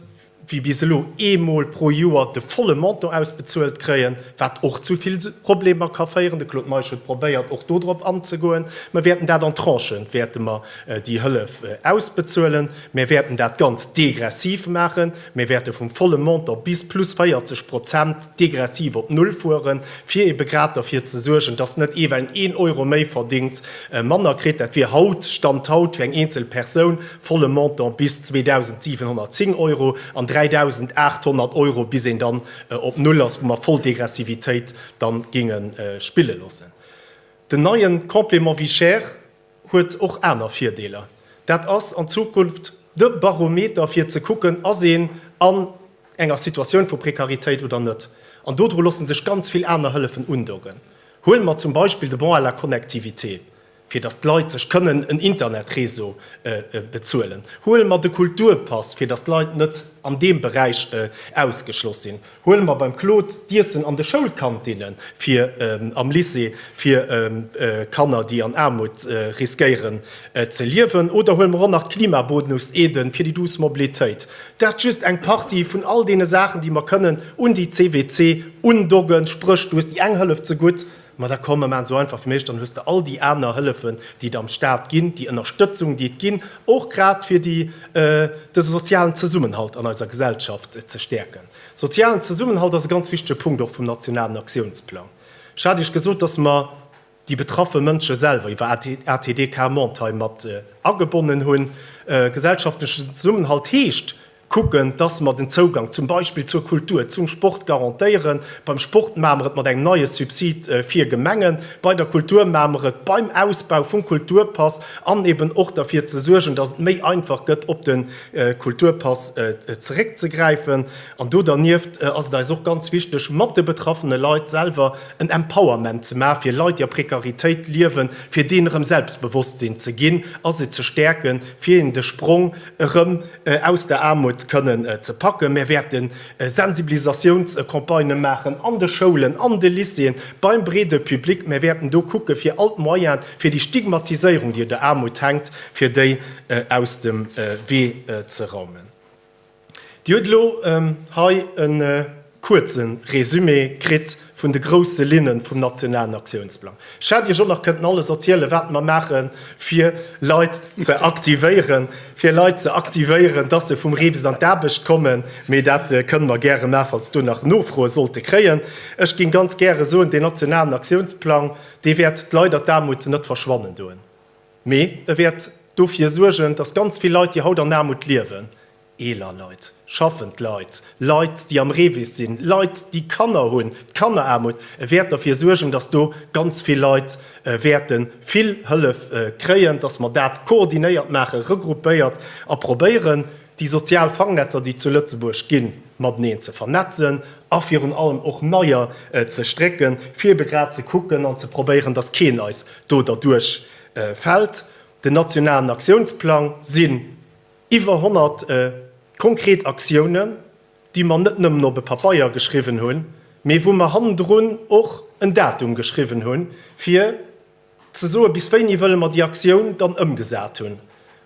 wéi bis elo, eemol pro Joer de volle Montant ausbezuelt kréien, wat och zu vill Problemer ka féieren. De Claude Meisch huet probéiert, och do drop anzegoen. Mer wäerten dat an Tranchen, wäerte mer déi Hëllef ausbezuelen. Mer wäerten dat ganz degressiv maachen. Mer wäerte vum volle Montant bis plus 40 Prozent degressiv op Null fueren, fir ebe grad derfir ze suergen, dass net ee, well en een Euro méi verdingt, manner kritt. Dat wier haut, Stand haut, fir eng eenzel Persoun volle Montant bis 2.710 Euro an 3.800 Euro bis een dann op Null ass, wou mer voll Degressivitéit dann géinge spille loossen. Den neien Complément vie chère huet och aner Virdeeler. Dat ass an Zukunft de Barometer fir ze kucken, ass een an enger Situatioun vu Prekaritéit oder net. An dodru loosse sech ganz vill aner Hëllefen undoggen. Huele mer zum Beispill de Bon à la connectivité. fir datt d'Leit sech kënnen en Internetréseau bezuelen. Huele mer de Kulturpass, fir datt d'Leit net an deem Beräich ausgeschloss sinn. Huele mer beim Claude d'Iessen an de Schoulkantinne fir am Lycée fir Kanner, déi an Aarmut riskéieren ze liewen. Oder huele mer och nach d'Klimabonus-Aiden fir déi douce Mobilitéit. Dat just eng Partie vun all deene Saachen, déi mer kënnen un déi CWC undoggen. Spréch, du hues déi eng Hëllef zegutt, Ma da komm, mer maachen et esou einfach wéi méiglech, dann hues de all déi aner Hëllefen, déi et am Staat ginn, déi Ënnerstëtzung, déi et ginn, och grad fir déi, de sozialen Zesummenhalt an eiser Gesellschaft ze stäerken. Sozialen Zesummenhalt ass e ganz wichtege Punkt och vum nationalen Aktiounsplang. Ech hat Iech gesot, dass mer déi betraffe Mënsche selwer iwwer ATD Quart-Monde hei mat agebonnen hunn. Gesellschaftlechen Zesummenhalt heescht, Kucken, dass mer den Zougang zum Beispill zur Kultur, zum Sport garantéieren. Beim Sport maache mer et mat engem neie Subsid fir Gemengen, bei der Kultur maache mer et beim Ausbau vum Kulturpass an eben och derfir ze suergen, dass et méi einfach gëtt, op de Kulturpass zeréckzegräifen. An do dernieft ass et eis och ganz wichteg, mat de betraffene Leit selwer en Empowerment ze maachen, fir Leit, déi a Prekaritéit liewen, fir deenen erëm Selbstbewosstsinn ze ginn a se ze stäerken, fir hinnen de Sprong erëm aus der Aarmut kënnen ze packen. Mir wäerte Sensibilisatiounscampagnë maachen an de Schoulen, an de Lycéeën, beim breede Public. Mir wäerten do kucke fir all d'Moyene fir déi Stigmatiséierung, déi un der Aarmut hänkt, fir déi aus dem Wee ze raumen. Dir hutt elo hei e kuerze Résumé kritt vun de grousse Linne vum nationalen Aktiounsplang. Ech hätt Iech och nach kënnten alles erzielen, wat mer maachen, fir Leit ze aktivéieren, fir Leit ze aktivéieren, dass se vum REVIS an d'Aarbecht kommen, mee dat kënne mer gäre maachen, falls do nach Nofroe sollte kréien. Ech géing ganz gäre soen, deen nationalen Aktiounsplang, dee wäert d'Leit an d'Aarmut net verschwannen doen. Mee e wäert dofir suergen, dass ganz vill Leit, déi haut an Aarmut liewen, eeler Leit, schaffend Leit, Leit, déi am REVIS sinn, Leit, déi Kanner hunn, d'Kanneraarmut, e wäert derfir suergen, dass do ganz vill Leit wäerte vill Hëllef kréien, dass mer dat koordinéiert maachen, regroupéiert a probéieren, déi. déi sozial Fangnetzer, déi et zu Lëtzebuerg ginn, mateneen ze vernetzen a virun allem och neier ze strécken, fir ebe grad ze kucken an ze probéieren, dass keen eis do derduerch fält. Den nationalen Aktiounsplang sinn iwwer 100 konkret Aktiounen, déi mer net nëmmen op e Papeier geschriwwen hunn, mee wou mer hannendrun och en Datum geschriwwen hunn, fir ze soen, bis wéini wëlle mer déi Aktioun dann ëmgesat hunn,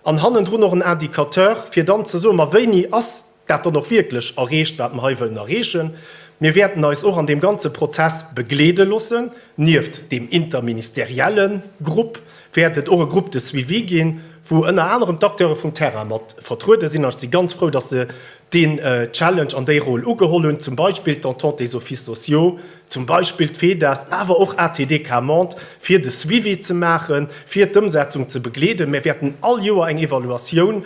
an hannendrun och en Indicateur, fir dann ze soen, ma wéini ass dat dann och wierklech erreecht, wat mer hei wëllen erreechen. Mir wäerten eis och an deem ganze Prozess begleede loossen. Nieft deem interministerielle Grupp wäert et och e Groupe de suivi ginn, wou ënner anerem d'Acteure vum Terrain mat vertruede sinn. An ech si ganz frou, dass se deen Challenge an déi Rôle ugeholl hunn, zum Beispill d'Entente des Offices sociaux, zum Beispill d'FEDAS, awer och ATD Quart-Monde, fir de Suivi ze maachen, fir d'Ëmsetzung ze begleeden. Mir wäerten all Joer eng Evaluatioun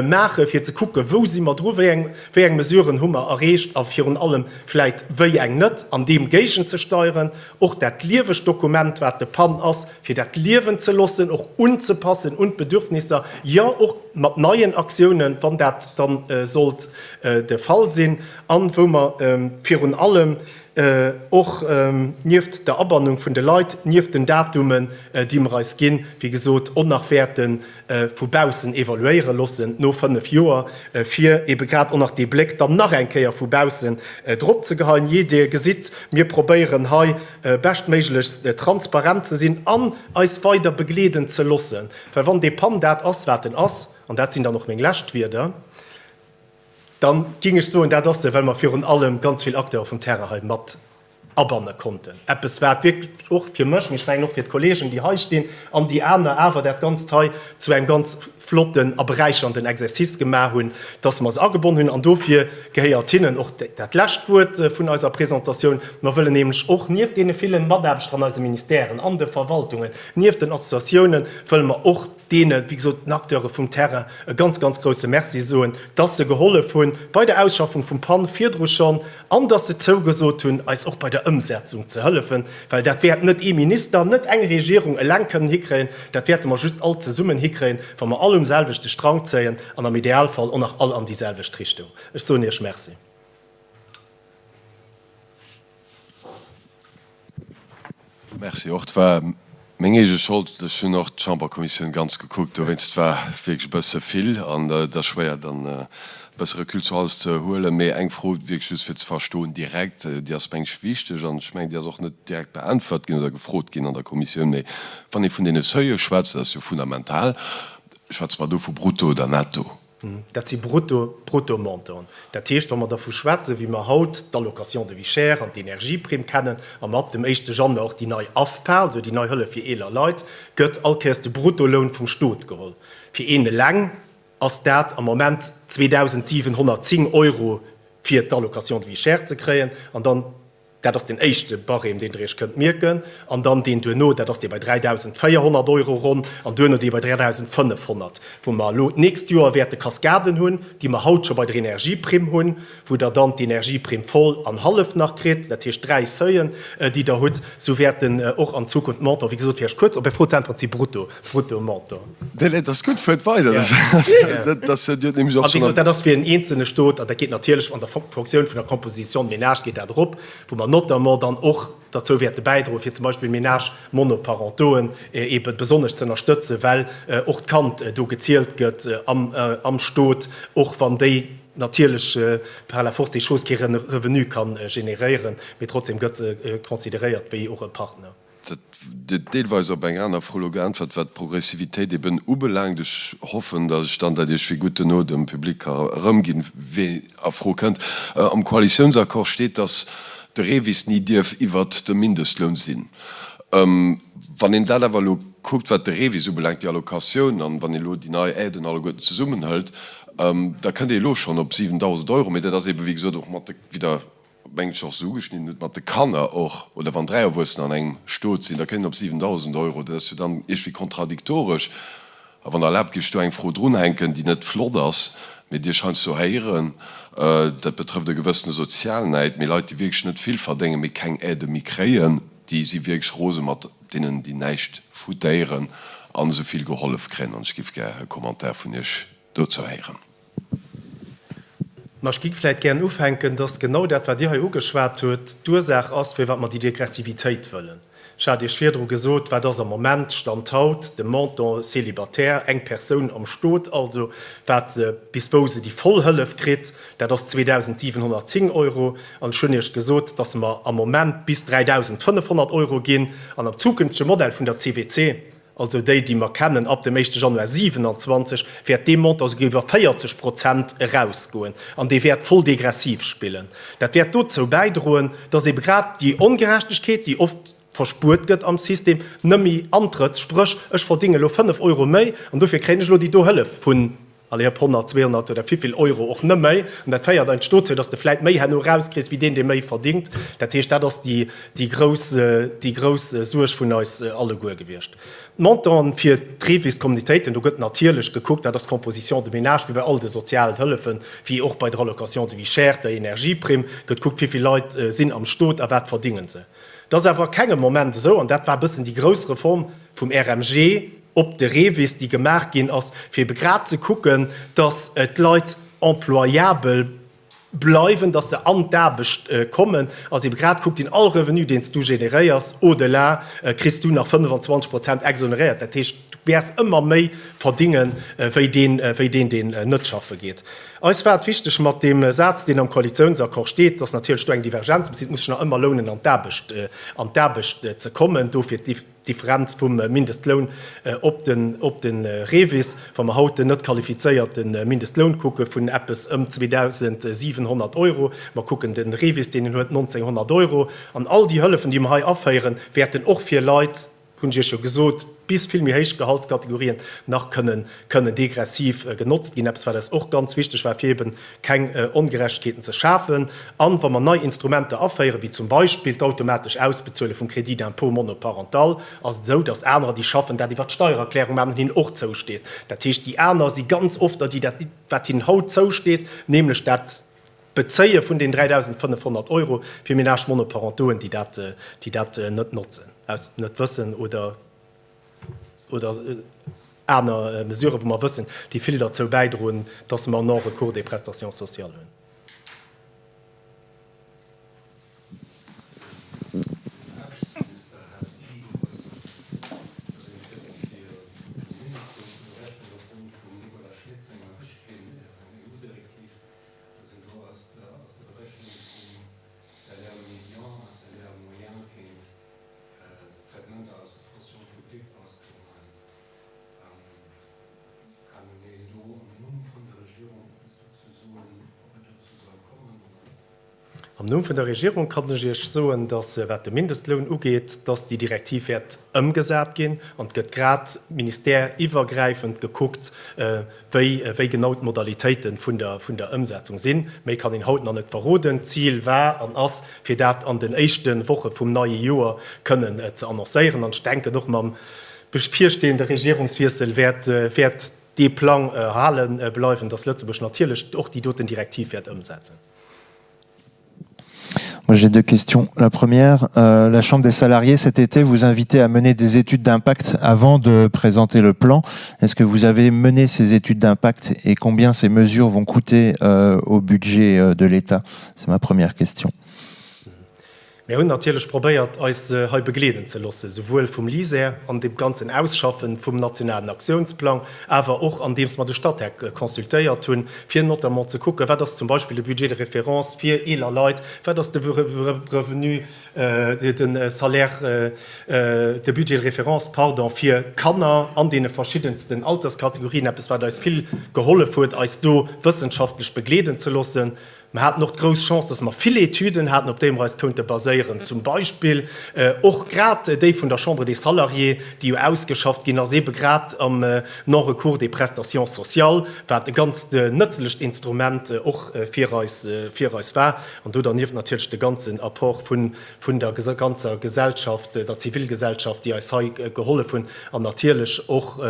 maachen, fir ze kucken, wou si mer dru, wéi eng, wéi eng Mesuren hu mer erreecht a virun allem vläicht wéi eng net, an deem géigenzesteieren. Och dat liewegt Dokument, wat de PAN ass, fir dat liewen ze loossen, och unzepassen un d'Bedürfnisser, jo och mat neien Aktiounen, wann dat dann sollt de Fall sinn, an wou mer virun allem och nieft der Abannung vun de Leit, nieft den Datumen, déi mer eis ginn, wéi gesot, och nach wäerte vu baussen evaluéiere loossen no 5 Joer, fir ebe grad och nach dee Bléck dann nach eng Kéier vu baussen drop ze geheien. Jee, Dir gesitt, mir probéieren hei beschtméiglechst transparent ze sinn an eis weider begleeden ze loossen, well wann dee PAN dat ass, wat en ass, an dat sinn dann och meng lescht Wierder, da géing ech soen, dat ass e, well mer virun allem ganz vill Acteure vum Terrain hei mat abanne konnten. Eppes, wat wierklech och fir mech, mee ech mengen och fir d'Kollegen, déi hei stinn, an déi aner awer dat Ganzt hei zu engem ganz flotten a beräichernden Exercice gemaach hunn, dass mer se agebonnen hunn. An dofir gehéiert hinnen och dat lescht Wuert vun eiser Presentatioun. Mer wëllen nämlech och nieft deene villen Mataarbechter an eise Ministèren, an de Verwaltungen, nieft den Associatiounen, wëlle mer och deene, wéi gesot, den Acteure vum Terrain e ganz, ganz grouse Merci soen, dass se gehollef hunn bei der Ausschaffung vum PAN virdru schonn an dass se zougesot hunn, eis och bei der Ëmsetzung ze hëllefen, well dat wäert net ee Minister, net eng Regierung eleng kënnen hikréien, dat wäerte mer just all zesummen hikréien, wa mer all um selwechte Strang zéien an am Idealfall och nach all an déi selwecht Richtung. Ech soen Iech Merci. Merci och. Et war meng eege Schold, ech hunn och d'Chamberkommissioun ganz gekuckt, dowéinst war wierklech e bësse vill an et ass schwéier dann e bësse Recul zu alles ze huelen. Mee eng Fro wierklech just fir ze verstoen direkt, déi ass meng ech wichteg an ech mengen déi ass och net direkt beäntwert ginn oder gefrot ginn an der Kommissioun, mee wann ee vun deene Seuile schwätzt, dat ass jo fundamental, schwätze mer do vu brutto oder netto? Dat si brutto, Bruttomontanten. Dat heescht, wa mer dervu schwätzen, wéi mer haut d'Allocation de vie chère an d'Energieprimm kennen a mer ab dem éischte Januar och déi nei AFPA, also déi nei Hëllef fir eeler Leit, gëtt all Kéiers de Bruttoloun vum Stot geholl. Fir een eleng ass dat am Moment 2.710 Euro, fir d'Allocation de vie chère ze kréien an dann, Dat ass den éischte Barème, deen Der Iech kënnt mierken. An dann deen duerno, dat ass dee bei 3.400 Euro ronn, an duerno dee bei 3.500, wou mer elo d'nächst Joer wäerte Kaskaden hunn, déi mer haut scho bei der Energieprimm hunn, wou Der dann d'Energieprimm voll an hallef nach kritt, dat heescht dräi Seuillen, déi Der hutt. Sou wäerten och an Zukunft d'Montanten, wéi gesot, fir Iech kuerz op Är Fro ze äntweren, et si brutto, Bruttomontanten. Nee, nee, dat ass gutt, fuert weider. Dat ass, Dir hutt nämlech och schonn. An wéi gesot, dat ass fir en eenzelne Stot, an dat geet natierlech an der Fonctioun vun der Composition de ménage geet dat erop, wou mer notamment dann och derzou wäerte bäidroen, fir zum Beispill Ménages monoparentoen eebe besonnesch ze ënnerstëtzen, well och d'Kand do gezielt gëtt am Stot, och wann déi natierlech par la force des choses kee Revenu ka generéieren, mee trotzdem gëtt se consideréiert wéi och e Partner. Dir hutt deelweis op eng aner Fro elo geäntwert, wat d'Progressivitéit eben ubelaangt. Ech hoffen, datt ech dann dat Iech fir gutt duerno dem Public ka erëmginn, wee a Fro kënnt. Am Koalitiounsaccord steet, datt de REVIS ni dierf iwwert dem Mindestloun sinn. Wann een dat awer elo kuckt, wat de REVIS ubelaangt, déi Allocatioun, an wann een elo déi nei Aiden alleguerten zesummenhëlt, da kënnt ee elo schonn op 7.000 Euro. Mee dat ass ebe wéi gesot och mat de, wéi Der mengt ech, och esou ugeschnidden hutt, mat de Kanner och, oder wann 3 Erwuessener an engem Stot sinn, da kënnt een op 7.000 Euro. Dat ass jo dann iergendwéi kontradiktoresch. A wann Der erlaabt, géif ech do eng Fro drunhänken, déi net flott ass, mee déi ech heiansdo héieren. Dat betrëfft e gewëssene Sozialnäid, mee Leit, déi wierklech net vill verdéngen, mee keng Aide méi kréien, déi si wierklech rose mat deenen, déi näischt futéieren an esou vill gehollef kréien. An ech géif gär e Commentaire vun Iech dozou héieren. Ma ech géing vläicht gären ufänken, dass genau dat, wat Dir hei ugeschwat hutt, d'Ursaach ass, firwat mer déi Degressivitéit wëllen. Ech hat Iech virdru gesot, wat ass am Moment, Stand haut, de Montant célibataire, eng Persoun am Stot also, wat se, bis wou se déi voll Hëllef kritt, dat ass 2.710 Euro. An ech hunn Iech gesot, dass mer am Moment bis 3.500 Euro ginn an am zukünftege Modell vun der CVC, also déi, déi mer kennen ab dem éischte Januar 27, wäert dee Montant esouguer iwwer 40 Prozent erausgoen an dee wäert voll degressiv spillen. Dat wäert dozou bäidroen, dass ebe grad déi Ongerechtegkeet, déi oft verspuert gëtt am System, nëmme antrëtt, spréch ech verdinge elo 5 Euro méi an dofir kréien ech elo déi do Hëllef vun Allez, op 100, 200 oder wivill Euro och net méi. An dat féiert eigentlech dozou, dass de vläit méi herno erauskriss wéi deen, dee méi verdingt. Dat heescht, dat ass déi, déi grouss, déi grouss Suerg vun eis alleguer gewiescht. D'Montanten fir d'REVIS-Communautéiten, do gëtt natierlech gekuckt, dat ass d'Composition de ménage, wéi bei all de sozialen Hëllefen, wéi och bei der Allocation de vie chère, der Energieprimm, gëtt gekuckt, wivill Leit sinn am Stot a wat verdingen se. Et ass awer a kengem Moment esou, an dat war e bëssen déi grouss Reform vum RMG, op de REVIS, déi gemaach ginn ass, fir ebe grad ze kucken, dass d'Leit employabel bleiwen, dass se an d'Aarbecht kommen, ass ebe grad kuckt ginn, all Revenu, deen s du generéiers, au-delà kriss du nach 25 Prozent exoneréiert. Dat heescht, du wäers ëmmer méi verdinge wéi deen, wéi deen, deen net schaffe geet. Eis war et wichteg, mat deem Saz, deen am Koalitiounsaccord steet, dass natierlech do eng Divergenz besteet, et muss sech nach ëmmer lounen, an d'Aarbecht, an d'Aarbecht ze kommen. Dofir d'Differenz vum Mindestloun op de REVIS, wa mer haut den net qualifizéierte Mindestloun kucke vun eppes ëm 2.700 Euro, mer kucken de REVIS, deen en huet 1.900 Euro, an all déi Hëllefen, déi mer hei aféieren, wäerten och fir Leit, hunn ech Iech jo gesot, bis vill méi héich Gehaltskategorien nach kënnen kënnen degressiv genotzt ginn, eppes wat eis och ganz wichteg war, fir eben keng Ongerechtegkeeten ze schafen. An wa mer nei Instrumenter aféieren, wéi zum Beispill d'automatesch Ausbezuele vum Crédit d'impôt monoparental, ass et esou, dass anerer, déi schaffen, dat iwwert d'Steiererklärung maachen an hinnen och zousteet. Dat heescht, déi aner si ganz oft der, déi dat, wat hinnen haut zousteet, nämlech dat Bezéie vun den 3.500 Euro fir Ménages monoparentauxen, déi dat, déi dat net notzen, aus net wëssen oder. oder aner Mesuren, wou mer wëssen, déi vill derzou bäidroen, dass mer Non-recours des prestations sociales hunn. Traitementer aus der Fonction publique ausklongen. Kann een do am Numm vun der Regierung eppes dozou soen, ob et dozou soll kommen oder net? Am Numm vun der Regierung kann ech Iech soen, dass, wat de Mindestloun ugeet, dass déi Direktiv wäert ëmgesat ginn an et gëtt grad ministèreiwwergräifend gekuckt, Wéi wéi genau d'Modalitéite vun der vun der Ëmsetzung sinn, méi kann een haut nach net verroden. D'Zil war an ass, fir dat an den éischte Woche vum neie Joer kënnen ze annoncéieren. An ech denken, och mam bevirstehende Regierungswiessel wäert wäert dee Plang erhale bleiwen, dass Lëtzebuerg natierlech och déi doten Direktiv wäert ëmsetzen. Moi, j'ai deux questions. La première, euh, la Chambre des salariés cet été vous invitait à mener des études d'impact avant de présenter le plan. Est-ce que vous avez mené ces études d'impact et combien ces mesures vont coûter euh, au budget euh, de l'État C'est ma première question. Mir hunn natierlech probéiert, eis hei begleeden ze loossen, souwuel vum LISER an deem ganzen Ausschaffen vum nationalen Aktiounsplang, awer och andeems mer de Statec consultéiert hunn, fir notamment ze kucken, wat ass zum Beispill de Budget de référence fir eeler Leit, wat ass de Revenu, de Salaire, de Budget de référence, pardon, fir Kanner an deene verschiddensten Alterskategorien, eppes wat eis vill gehollef huet, eis do wëssenschaftlech begleeden ze loossen. Mer haten och d'grouss Chance, dass mer vill Etüden haten, op déi mer eis kounte baséieren, zum Beispill och grad déi vun der Chambre des Salariés, déi jo ausgeschafft ginn ass, eebe grad am Non-recours des prestations sociales, wat e ganzt nëtzlecht Instrument och fir eis, fir eis war. An do dernieft natierlech de ganzen Apport vun, vun der ganzer Gesellschaft, der Zivilgesellschaft, déi eis hei gehollef hunn, an natierlech och,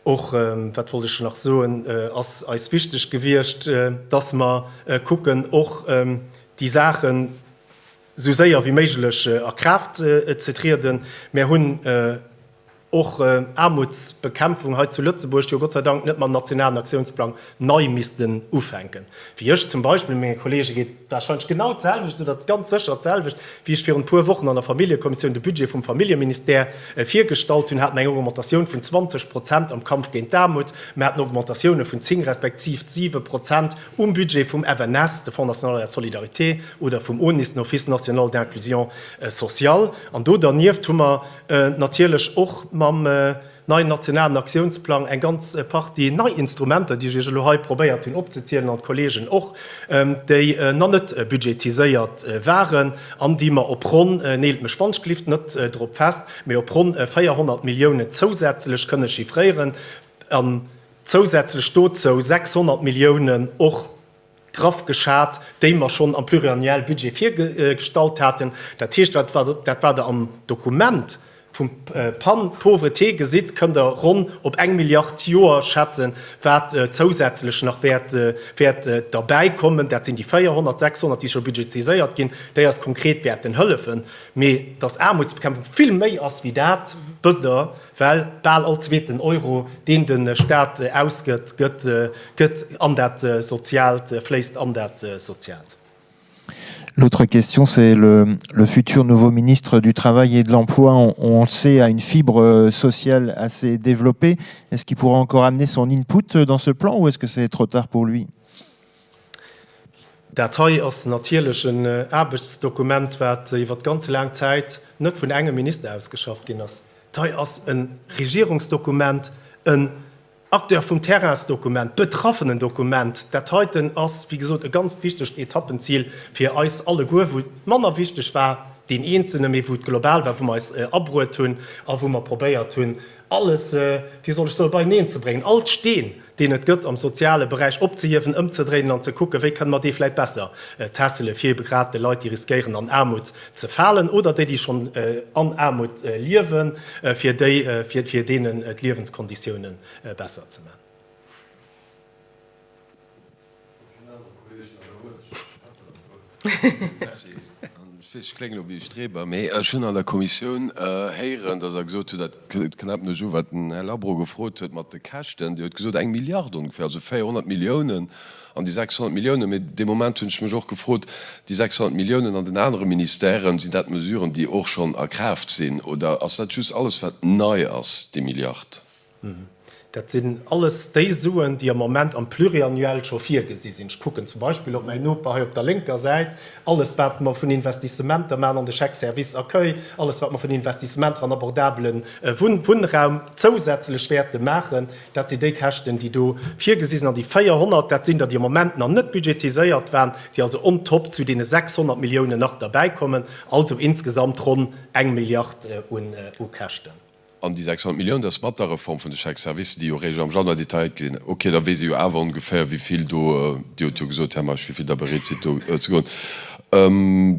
Och, wat wollt ech nach soen, ass eis wichteg gewiescht, dass mer kucken, och déi Saachen esou séier wéi méiglech a Kraaft ze trieden. Mär hunn. Och Aarmutsbekämpfung hei zu Lëtzebuerg jo Gott sei Dank net mam nationalen Aktiounsplang nei missten ufänken. Wéi ech zum Beispill, menge Kollege geet wahrscheinlech genau d'selwecht oder ganz sécher d'selwecht, wéi ech virun e puer Wochen an der Familljekommissioun de Budget vum Familljeministère virgestallt hunn, hate mer eng Augmentatioun vun 20 Prozent am Kampf géint d'Aarmut, mer haten Augmentatioune vun 10 respektiv 7 Prozent um Budget vum FNS, de Fonds national de la solidarité, oder vum ONIS, den Office national d'inclusion sociale. An do dernieft hu mer natierlech och mam neien nationalen Aktiounsplang eng ganz Partie nei Instrumenter, déi ech Iech elo hei probéiert hunn opzezielen, an d'Kollegen och, déi nach net budgetiséiert waren an déi mer op ronn, neelt mech wannschglift net drop fest, mee op ronn 400 Milliounen zousätzlech kënne chiffréieren an zousätzlech dozou 600 Milliounen och graff geschat, déi mer schonn am pluriannuelle Budget virgestallt haten. Dat heescht, dat wat Der am Dokument vum PAN Pauvreté gesitt, kënnt Der ronn op eng Milliard d'Joer schätzen, wat zousätzlech nach wäert derbäikommen. Dat sinn déi 400, 600, déi scho budgetiséiert ginn, déi eis konkret wäerten hëllefen. Mee dass Aarmutsbekämpfung vill méi ass wéi dat, wësst Der. Well bal all zweeten Euro, deen de Staat ausgëtt, gëtt, gëtt an dat Soziaalt, fléisst an dat Soziaalt. L'autre question, c'est le, le futur nouveau ministre du Travail et de l'Emploi, on, on le sait, a une fibre sociale assez développée. Est-ce qu'il pourra encore amener son input dans ce plan ou est-ce que c'est trop tard pour lui? Dat hei ass natierlech en Aarbechtsdokument, wat iwwer ganz laang Zäit net vun engem Minister ausgeschafft ginn ass. Dat hei ass e Regierungsdokument, en Acteur vum Terrainsdokument, Betraffenendokument. Dat heiten ass, wéi gesot, e ganzt wichtegt Etappenzil fir eis alleguer, wou et manner wichteg war, deen Eenzelne, mee wou et global war, wou mer eis abruet hunn a wou mer probéiert hunn, alles, wéi soll ech soen, beieneen ze bréngen, all d'Steen, deen et gëtt am soziale Beräich, opzehiewen, ëmzedréinen an ze kucken, wéi kënne mer dee vläicht besser tässele fir ebe grad de Leit, déi riskéieren an Aarmut ze falen oder déi, déi schonn an Aarmut liewen, fir déi, fir deenen d'Liewenskonditioune besser ze maachen. Ech kléngen elo wéi e Streber, mee ech hunn an der Kommissioun héieren, datt Der gesot hutt, dat knäppen ech u wat den Här Labro gefrot huet mat de Käschten, Dir hutt gesot eng Milliard ongeféier, also 400 Milliounen an déi 600 Milliounen. Mee dee Moment hunn ech mech och gefrot, déi 600 Milliounen an den anere Ministèren, sinn dat Mesuren, déi och schonn a Kraaft sinn oder ass dat just alles wat nei ass, déi Milliard? Dat sinn alles déi Suen, déi am Moment am Pluriannuel scho virgesi sinn. Ech kucken zum Beispill op mäin Noper hei op der lénker Säit. Alles, wat mer vun Investissementer maachen an de Chèque service accueil, alles, wat mer vun Investissementer an abordabele Wunnraum zousätzlech wäerte maachen, dat sinn déi Käschten, déi do virgesi sinn. An déi 400, dat sinn der, déi am Moment nach net budgetiséiert waren, déi also on top zu deene 600 Milliounen nach derbäikommen, also insgesamt ronn eng Milliard u Käschten. An déi 600 Milliounen, dat ass mat der Reform vun de Chèques-services, déi jo eréischt am Januar detailléiert ginn. Okay, da weess ee jo awer ongeféier, wéi vill do, Dir hutt jo gesot, Här Meisch, wéi vill Der bereet sidd do ze goen.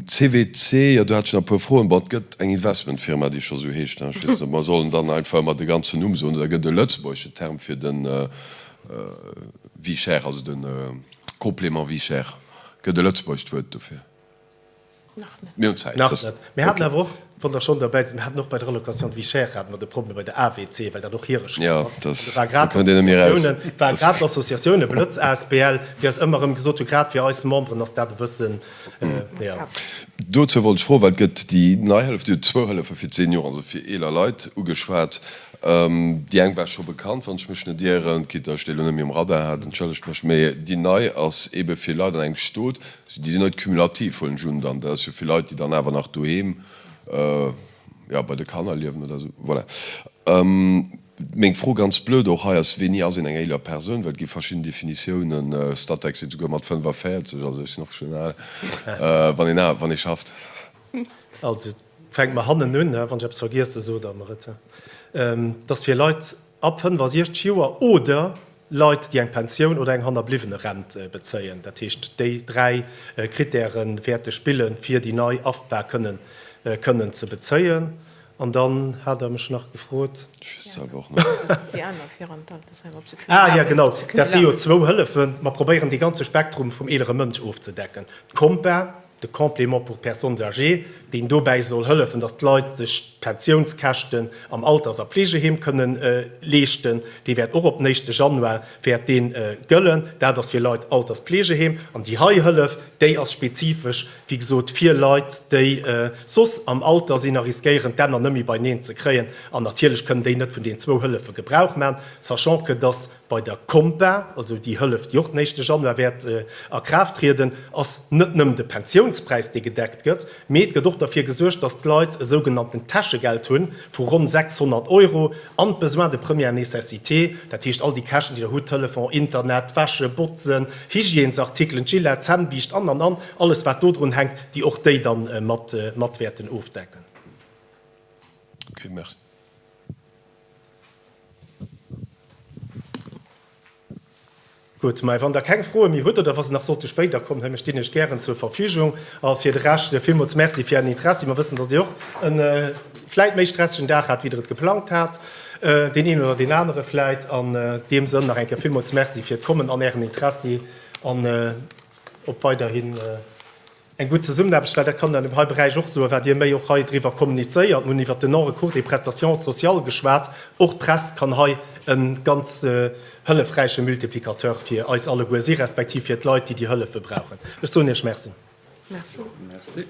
CWC, jo, do hat ech nach e puer Froen. Bon, et gëtt eng Investmentfirma, déi scho sou heescht. Ech weess net, ob mer sollen dann einfach ëmmer de ganzen Numm soen oder gëtt et e lëtzebuergesche Term fir de Vie chère, also de Complément vie chère? Gëtt e lëtzebuergescht Wuert dofir? Mir hunn Zäit. Nach net. Mir haten awer och, wann Der schonn derbäi sidd, mir haten och bei der Allocation de vie chère hate mer de Problem bei der AWC, well dat och hire Choix ass. An do war grad d'Associatiounen, war grad d'Associatioune Blëtz asbl, déi eis ëmmer erëm gesot hunn, grad fir eis Memberen ass dat e bëssen, jo. Dozou wollt ech froen, well et gëtt déi nei Hëllef, Dir hutt zwou Hëllefe fir d'Senioren, also fir eeler Leit ugeschwat. Déi eng war scho bekannt, wann ech mech net ieren, quitte datt ech déi elo net méi um Radar hat, entschëllegt mech, mee déi nei ass eebe fir Leit an engem Stot, Déi sinn net cumulativ, huelen ech un dann. Dat ass jo fir Leit, déi dann awer nach doheem, jo, bei de Kanner liewen oder esou. Voilà. Meng Fro, ganz blöd och hei, ass, Wéini ass een eng eeler Persoun? Well et gi verschidden Definitiounen. Statec seet souguer mat 45, also ech sinn och schonn al, wann een, wann ee schafft. Also, fänke mer hannen un, wann ech eppes vergiesse, sot Der mer et. Et ass fir Leit ab 65 Joer oder Leit, déi eng Pensioun oder eng Hannerbliwwenerent bezéien. Dat heescht, déi 3 Krittäre wäerte spillen, fir déi nei AFPA kënnen kënnen ze bezéien. An dann hat Der mech nach gefrot. Ah jo, genau, dat si jo zwou Hëllefen. Mer probéieren, dee ganze Spektrum vum eelere Mënsch ofzedecken. D'Compa. De Complément pour personnes âgées, deen dobäi soll hëllefen, datt d'Leit sech d'Pensiounskäschten am Alters a Fleegeheem kënnen leeschten, dee wäert och op den éischte Januar wäert dee gëllen. Dat ass fir Leit Alterspflegeheem. An déi hei Hëllef, déi ass spezifesch, wéi gesot, fir Leit, déi soss am Alter sinn a riskéieren, d'Enner net méi beineen ze kréien. An natierlech kënnen déi net vun deenen zwou Hëllefe Gebrauch maachen, sachant que datt Bei der Compa, also déi Hëllef, déi och den éischte Januar wäert a Kraaft trieden, ass net nëmmen de Pensiounspräis, dee gedeckt gëtt, mee et gëtt och derfir gesuergt, datt d'Leit e sougenannten Täschegeld hunn vu ronn 600 Euro an d'Besoins de première nécessité, dat heescht all déi Käschten, déi der hutt, Telefon, Internet, Wäsche, Botzen, Hygiènesartikelen, Gillette, Zännbiischt an, an, an, alles wat do drun hänkt, déi och déi dann mat wäerten ofdecken. Ok, merci. Gutt, mä wann Der keng Froe méi hutt oder wa se nach sollte spéider kommen, hei, mir stinn Iech gären zur Verfügung. A fir de Rescht villmools Merci fir Ären Interessi. Mer wëssen, dass Dir och e vläit méi stressegen Dag hat, wéi Der et geplangt hat, deen een oder deen anere vläit. An deem Sënn nach eng Kéier villmools Merci fir d'Kommen an Ären Interessi an op weiderhin. Eng gutt Zesummenaarbecht, well dat kann een an deem hei Beräich och soen, wat Dir méi och hei driwwer kommunizéiert, mir hunn iwwert den Non-recours des prestations sociales geschwat, och d'Press kann hei e ganz hëllefräiche Multiplicateur fir eis alleguer si respektiv fir d'Leit, déi déi Hëllefe brauchen. Ech soen Iech Merci. Merci. Merci.